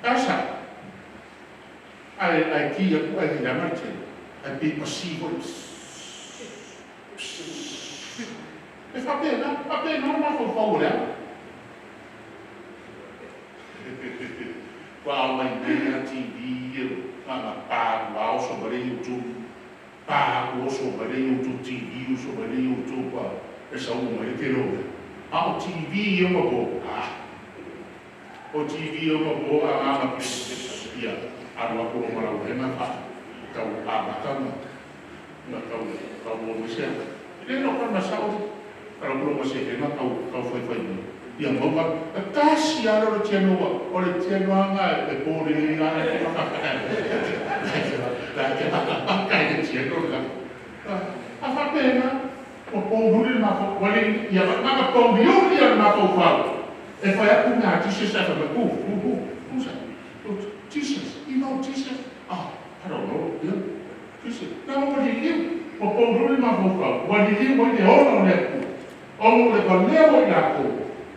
asa ae ae ki atu ae leaga le channel ae pei pasi foi e faapena faapena le mafaufau o leaga ua mai nei a TV na na pa ua oso mai le YouTube pa oso mai le YouTube TV oso mai le YouTube a e sau mai le tele o mea a o TV ia ma po a o TV ia ma po a na ia alu atu o malau hema fa tau amata na na tau tau o mai se le no pa na sao ala kulo ma se hema tau tau fai fai mai ia maua tasi ala o le tianoa o le tianoa nga e po le la e la ke ka e tianoa la a faapena ua poululi le mafau ua le ia na pouliuli le mafaufau e fai atu mea Jesus e fai mai who who's that? Oh, Jesus, you know Jesus? Oh, I don't know. Yeah. Jesus. Na ua liliu ua poululi le mafaufau ua liliu ai le ola o le Atua ona o le valea o i latou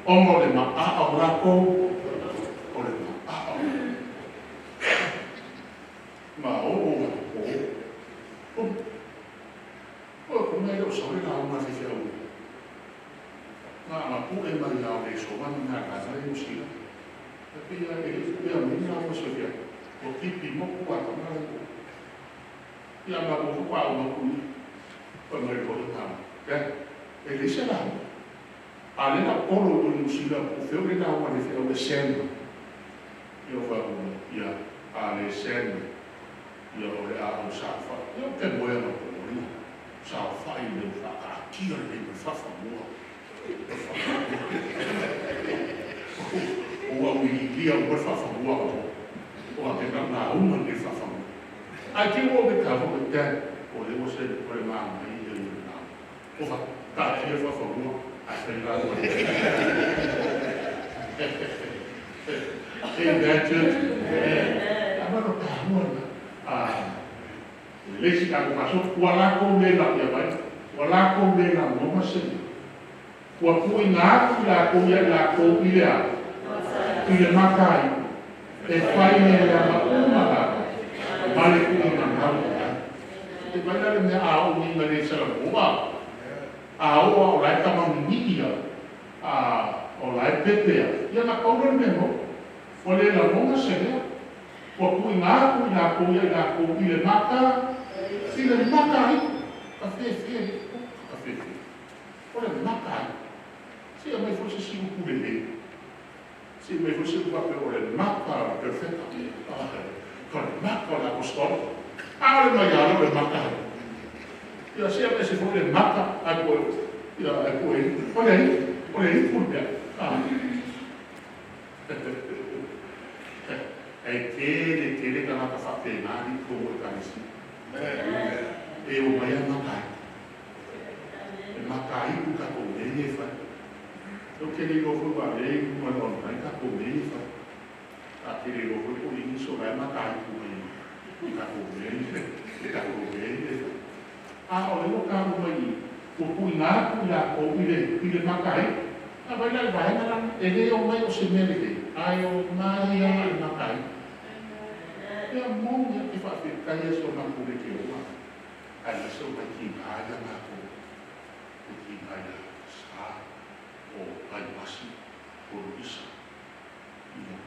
ona o le maaa o latou o le maaa o ma oo o o o ko mai o sa le la ma fe fe au na na pu e mai au le so ma na ka na le usila e pe ia e pe a mai na mo se fe o pipi mo ku a ka na le ia ma ko ko au ma ku ni pa mai ko na ke e le se la a le na polo o le usila ko fe o le na wa le fe o le sen ia fa o ia a le sen ia o le a o sa fa ia o te moe ma ko ni sa fa i le fa ka kia le le fa fa mua o au i lia o fa fa mua o o a te na na uma le fa fa mua ai te o me ka fo te o le o se o le ma mai i le na o fa ka kia fa fa mua a se la o Amen, church. A ma no ka mua na a le si ka ko so ua lako me la ia mai ua lako me la mo ma se ua puʻuina atu i lakou ia i lakou i le a i le maka ai e fai mea leaga uma lava ma le tuuina mau i ai e mai la le mea a oo i le salamoa a oo a o la e tamaginii ia a o la e pepe a ia na pau le mea mo ua le lagona se lea ua puʻuina atu i lakou ia i lakou i le maka I le makaipu, ka fefe, ka fefe. O le makaipu. Se mai foi se isi upu lelei. Se mai foi se upu faapea o le maka o le perofeta, o le maka o le apostola. A o le maialo o le maka. Ia se ese foi le maka ai po ia ai po o le o le ipu le mea. E tele tele tagata faapena i totonu o Ekalesia. E omai a makaipu. E makaipu tatou mea ia e fai. Ou te le iloa foi aua o lea e i luga o le online tatou mea ia e fai. A te le iloa foi po o nisi o la e makaipu mai i tatou mea ia, i tatou mea ia e fai. A o lea ua taua mai i i, ua tuuina atu i latou i le i le makaipu. A vaai la i le vaega la, e le omai o se mea lelei, ae omai lava i le makaipu. Ia moni lava, ou te faafetai lava i si o matou leitioa, aemaise o nai tina ia matou, le tina ia Sa o Aiuasi o Luisa. Ia,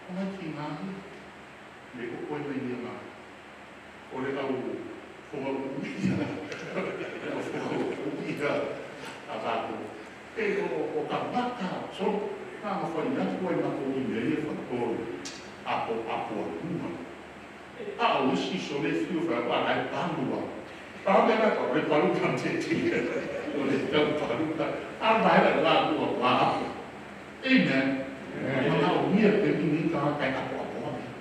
o nai tina ia, le oo ai mai ia ma o le au foga uumi ia, le au foga uumi ia a tatou. E o ka maka, so, na ona fai atu ai matou i mea ia e fai, o apo apo aluga. A o isi sole fiu fai atu a la e palu lava. Pau mea la o le palu tau o le tau palu ta. A o vaega le la ua ua apo. Amen. Manaomia le taimi lenei tagata e apoapoa mea.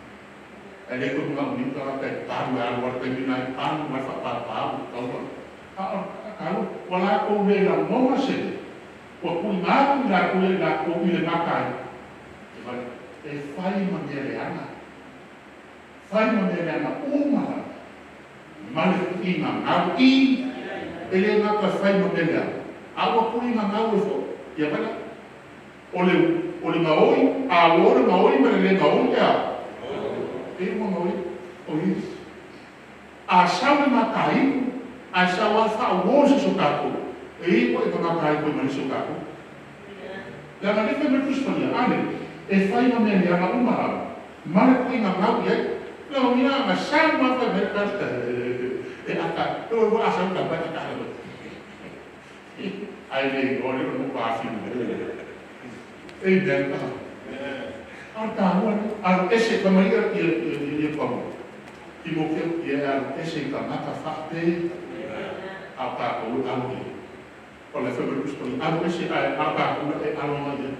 Ae le toe manaomia ni tagata e palu e alu alu taimi lena e palu ma e faapapau i taua. A o le talo, ua latou le lagona se mea, ua tuuina atu i latou ia i latou i le gata ai. E fai ma mea leaga. Fai ma mea leaga uma lava ma le tuuina gau i, e le gata e fai ma mea leaga, a ua tuuina gau ai foi. Ia vai la. O le o le gaoi, a ua o le gaoi ma le le gaoi e a? E ua gaoi, o yes. A sau le mataipu, ae sau lava faauo se isi o tatou, e iu ai ma mataipu ai ma nisi o tatou. Leaga lea fai mai le Tusi Paia, a lea, e fai ma mea leaga uma lava, ma le tuuina gau i ai. Lona uiga, ana sau lava fai mai le tala, e ata, e oi foi a sau tama e ata mai. Ae le iloa lea o le motu afiu mai. Amen. A o le taua lea, alu ese, fai mai ia, ia, ia, ia Paulo, Timoteo, ia e alu ese i tagata faapea, a o tatou e alo i ai. O le fai mai le Tusi Paia, alu ese ae a o tatou e alo agai i ai.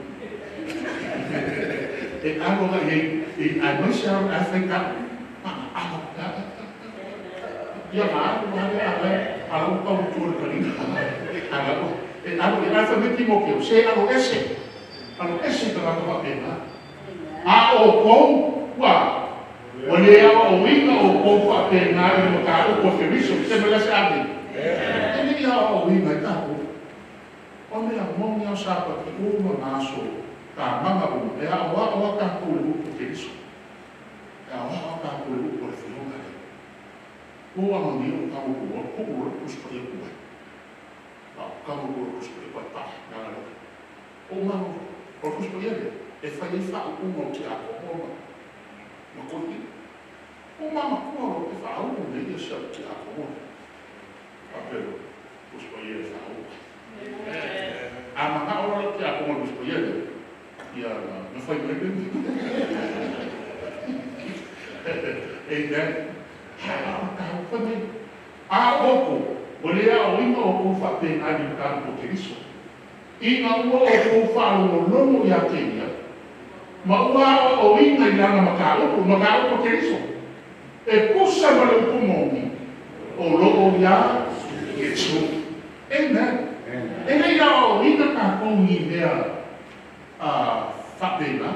E alo agai i ai, aemaise lava ae fai tau. Alo, ia na alu lava lea agai, a la ua tau i tua i le taliga. A la ua, e alo i ai. Ae fai mai Timoteo, se alo ese, alo ese i tagata faapena. A o outou, ua, ua le aoaoina outou faapena i le mataupu a Keriso. Se mai la se amene. E le i aoaoina ai tatou. O mea moni lava o Sapati uma ma aso tamaga uma, e aoao lava tatou i le upu a Keriso. E aoao lava tatou i le upu a le Afioga lea. Ua amagia o tago ku oe, kuu loa le Tusi Paia ku ai. A o tago loa le Tusi Paia paepae, leaga loa. O malo, o le Tusi Paia lea, e fai ai faauuga o tiakono ma ma toeaiina. O mamatua loa e faauu nei ia si au tiakono lea. Faapea loa, Tusi Paia e faauu ai. A manao loa lau tiakono i le Tusi Paia lea, ia na fai mai le Amen. A o le taua, fai mai, a o outou, ua le aoaoina outou faapena i le mataupu a Keriso, ina ua outou faalogologo ia te ia, ma ua aoaoina i lana mataupu, mataupu a Keriso, e tusa ma le upu moni o lo o iā Iesu. Amen. E le i aoaoina tatou i ni mea faapena,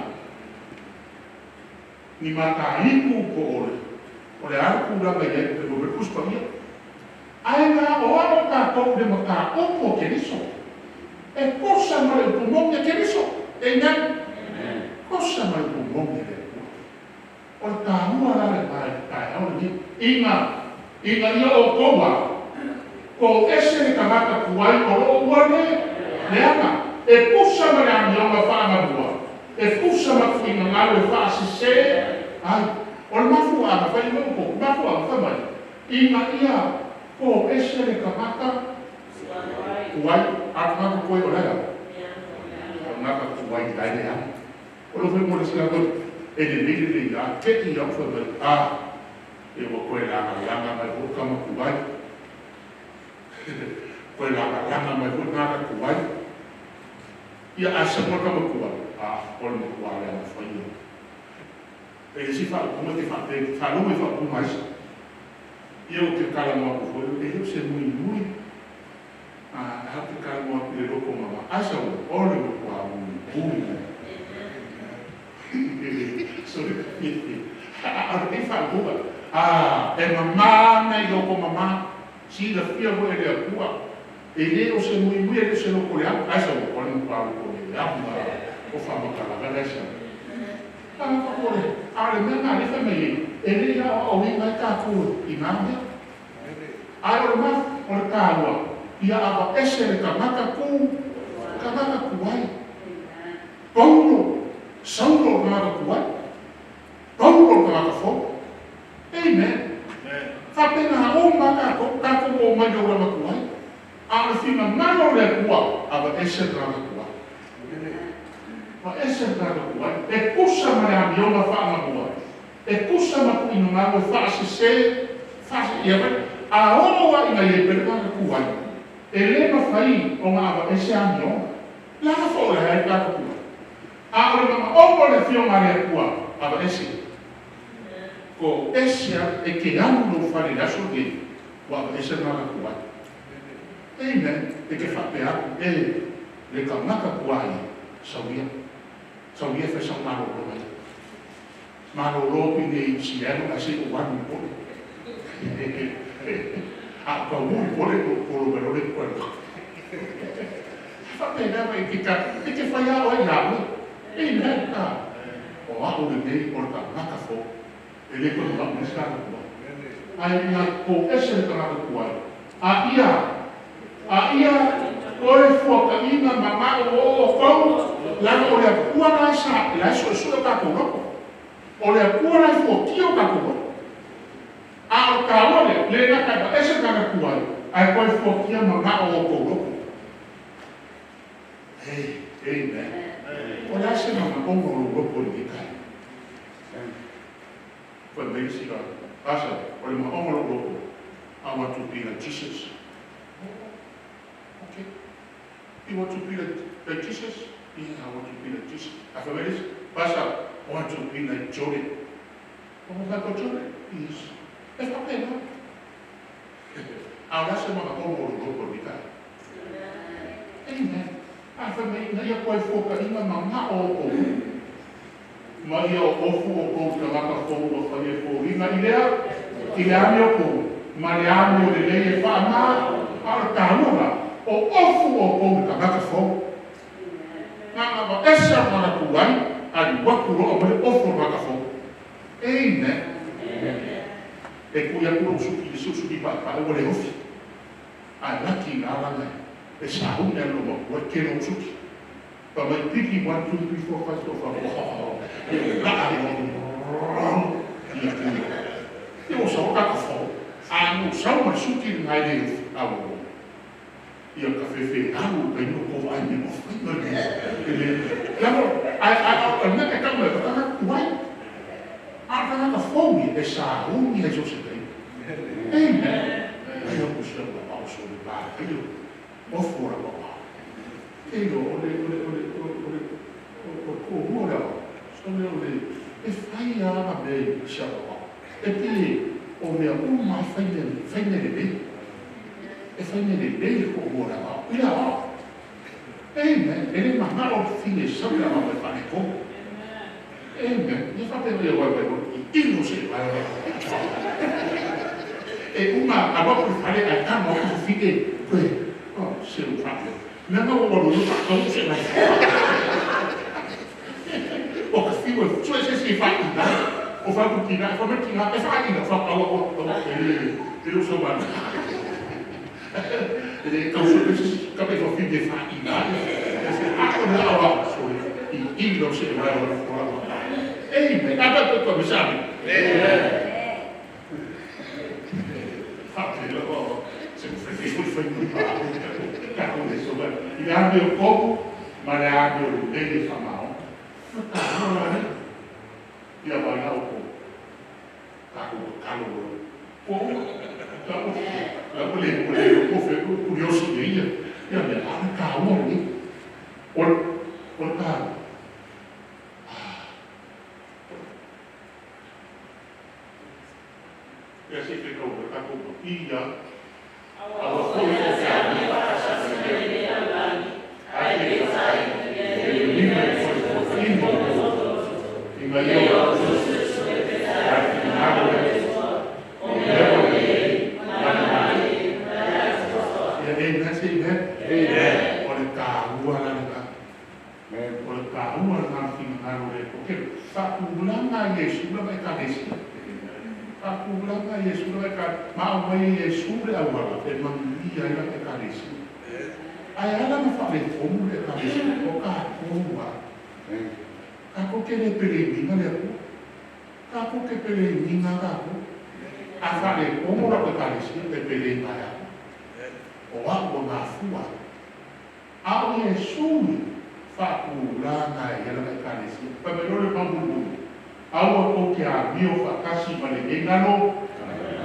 ni mataipu po o le o le a le tulaga i ai le fai mai le Tusi Paia. Ae na aoao tatou i le mataupu a Keriso, e tusa ma le upu moni a Keriso. Amen. Tusa ma le upu moni a le Atua. O le taua la lena i le taeao lenei, ina ina ia outou a tou ese le tagata tuai o lo o ua le leaga, e tusa ma le amioga faagalua, e tusa ma tuuina galu e faasese ai. O le mafuaaga, fai mai outou, mafuaaga, fai mai, ina ia Ko ese le kamaka kuai, a kamaka kuai o lea. Kamaka kuai lai lea. O lo fai mo le sila koe, e le lele le ia, ke i au fai mai, a, e ua koe langa langa mai ho kama kuai. Koe langa langa mai ho ngaka kuai. Ia a sa mo kama kuai, a, o le mo kua lea na fai ia. E si fa kuma te fa te fa lo fa kuma is. Ia o te kala mo ko foi e se mui mui. A ha te kala mo le loko mama. Asa o o le mo kwa mui mui. So a e fa kuma. A e mama na i loko mama. Si la fia mo e le akua. E le o se mui mui e le se loko le au. Asa o o le mo kwa loko le au. O fa mo kala kala sa. A le mea ngā lefa mai e le ia o i ngai tākou i ngā mea. Ai o le maf, o le tāua, ia awa ese le kamaka ku, kamaka kuai. Paulo, saulo kamaka kuai. Paulo kamaka fō. Amen. Whapena o maka kākou o mai o lama kuai. A o le whina malo le kua, awa ese kamaka kuai. Ma ese kamaka kuai. E kusa ma le amionga whaangamua. E kusa ma ku ino ngā whaasese, whaase ia vai. A ono wa ina ie pere ngā kuai. E le mawhai o ngā awa ese amionga. Langa fo o le hai ngā kuai. A o le mama omo le whio ngā lea kua, awa ese. Ko ese e ke amu no whare raso ke, wa awa ese ngā kuai. Amen. E ke whapea aku, e le ka ngaka kuai, sauia. Sauia whai sau maroro mai. Maroro pine i siano a se o wanu pole. A ka ui pole ko kolo merore koe. Whapea mai ki ka, e te whai ao ai hau. Amen. O a o le nei o le ka ngaka fo. E le koe maka unesi ka kua. Ai ia ko ese le ka ngaka kuai. A ia koe fua ka ina mama o o kou. Langa o le akua lai sa, lai so so ka loko. O le akua lai fua kio ka loko. A o ka ole, le na ka ba ese ka kuai. Ai koe fua kia mama o o kou loko. Hey, amen. O la se mama o o loko le kai. Koe mei sika, asa, o le ma o loko. I want to be like Jesus. Okay. You want to be like Jesus? Yeah, I want to be like Jesus. After this, Pastor, I want to be like Jordan. Oh, Michael Jordan? Yes. That's not bad, no? Amen. Ma ia o ofu o kou tangata fou o whai e fōringa i lea, i le ame o kou, ma le ame o le lei e whaama, a o le tālunga, o ofu o kou tangata fou. Ngā ngā wa esa mana kuai, a li waku roa mo le ofu o tangata fou. Amen. E kui aku lo suki, le suki pa pa e wale ofi. A laki ngā langa, e sahune lo ma kua ke lo suki. Pa mai piki 1, 2, 3, 4, 5, 6, 7, 8, e o sa ka fo. A no sa ma suki ngai le a o. Ia ka fe alu kai no ko ai me o fai no le. La mo ai ai o na ka ka me ka kuai. A ka ka fo ni e sa u ni e so se kai. Amen. Ai o sa ba o so le ba. Ai o fo ra ba. E o le o le o le o le o ko ho ra. So le o le e fai a ma be sa ba. E pi o mea o mai fai ne le. E fai ne le le ko ho ra ba. Ila. Amen. E le ma o fine sa la ma fa ne ko. Amen. Ni fa pe le wa wa i no se va. E uma a ba ko fa le a ka mo ko fine ko. Oh, se o fa. Nanga o lo fa ko se la. O ka fi o so se se fa i na. O fa ko tina, fa me tina, e fa i na fa ka o o e e lo so ba. E ka so se ka pe fa fi de fa i na. E se a ko na wa so i i lo se va o o. Amen. A ba ko ko sa. Amen. Fa pe lo. fai ni pa ka ko le so ba i le amio komu ma le amio lelei e faamaoga ma taua la lea ia vaai o ko takou tatalo loa ua uma la ua le o fe curioso ia ia ia mea a o le taua lenei o le taua. Ia se i fetau mai tatou papi ia Aua foi tou te amio faatasi ma lenei lalolagi, ae peitai, ia liliga i le foefoeina ina ina ia ia outou outou suesue ae petai finagalo finagalo le o le Atua, o o mea mea ua lelei ma ma le le malie. malie ma le atoatoa. Ia amen, say amen. Amen. O le taua la lena. O le taua lena o le finagalo o le Atua. Ke faatulaga a Iesu lava Ekalesia. Faatulaga a Iesu lava Ekalesia. Ma aumai e Iesu le auala e manuia ai lana Ekalesia. Ae ala na faaletonu le Ekalesia o tatou a. Tatou te le peleimiga le Atua. Tatou te peleimiga tatou. A faaletonu lau Ekalesia e peleima e au. O au ua mafua. A o Iesu faatulaga e ia lana Ekalesia. Fai mai loa le maumulimuli. Aua tou te amio faatasi ma lenei lalo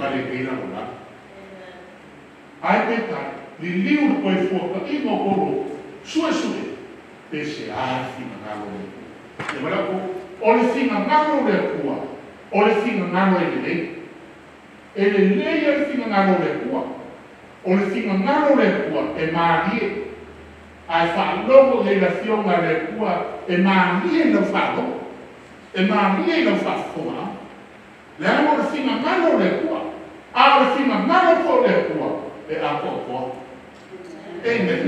ma lenei lalolagi. Ae peitai, liliu le toe fuata'iga o tou loto, suesue, pe se a le finagalo o le Atua. Ia vaai atu, o le finagalo o le Atua, o le finagalo e lelei. E lelei ai le finagalo o le Atua. O le finagalo o le Atua e malie, ae faalogo i ai le Afioga a le Atua e malie i lau faalogo, e malie i lau faafofogaaga. Leaga o le finagalo o le Atua, a o le finagalo foi o le Atua e atoatoa. Amen.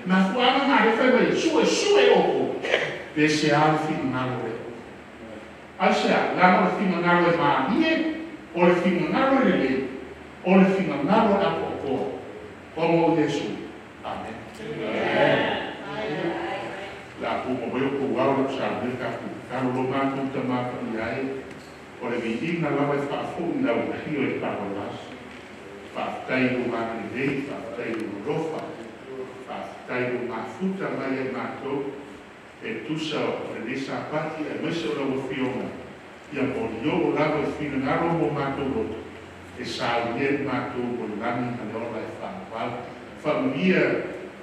Mafuaaga na lea e fai mai ai, Suesue outou, pe se a le finagalo o le Atua. Aisea? Leaga o le finagalo e malie, o le finagalo e lelei, o le finagalo e atoatoa, ona o Iesu. Amene. O le a tumau ai outou ao le saunia le tatou tatalo. Lo matou Tama Paia e, o le viiga lava e faafoi i lau afio i le Pagolas. Faafetai i lou agalelei, faafetai i lou alofa, faafetai i lou mafuta mai ia i matou e tusa o lenei Sapati aemaise o lau Afioga ia molioo lava i finagalo mo matou loto e saunia i matou mo le lagi ma le ola e faavavau. Faamanuia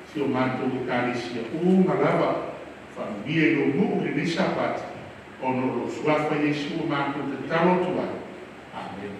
si o matou Ekalesia uma lava, faamanuia i lou nuu i lenei Sapati, ona o lou Suafa Iesu ua matou tatalo atu ai. Amene.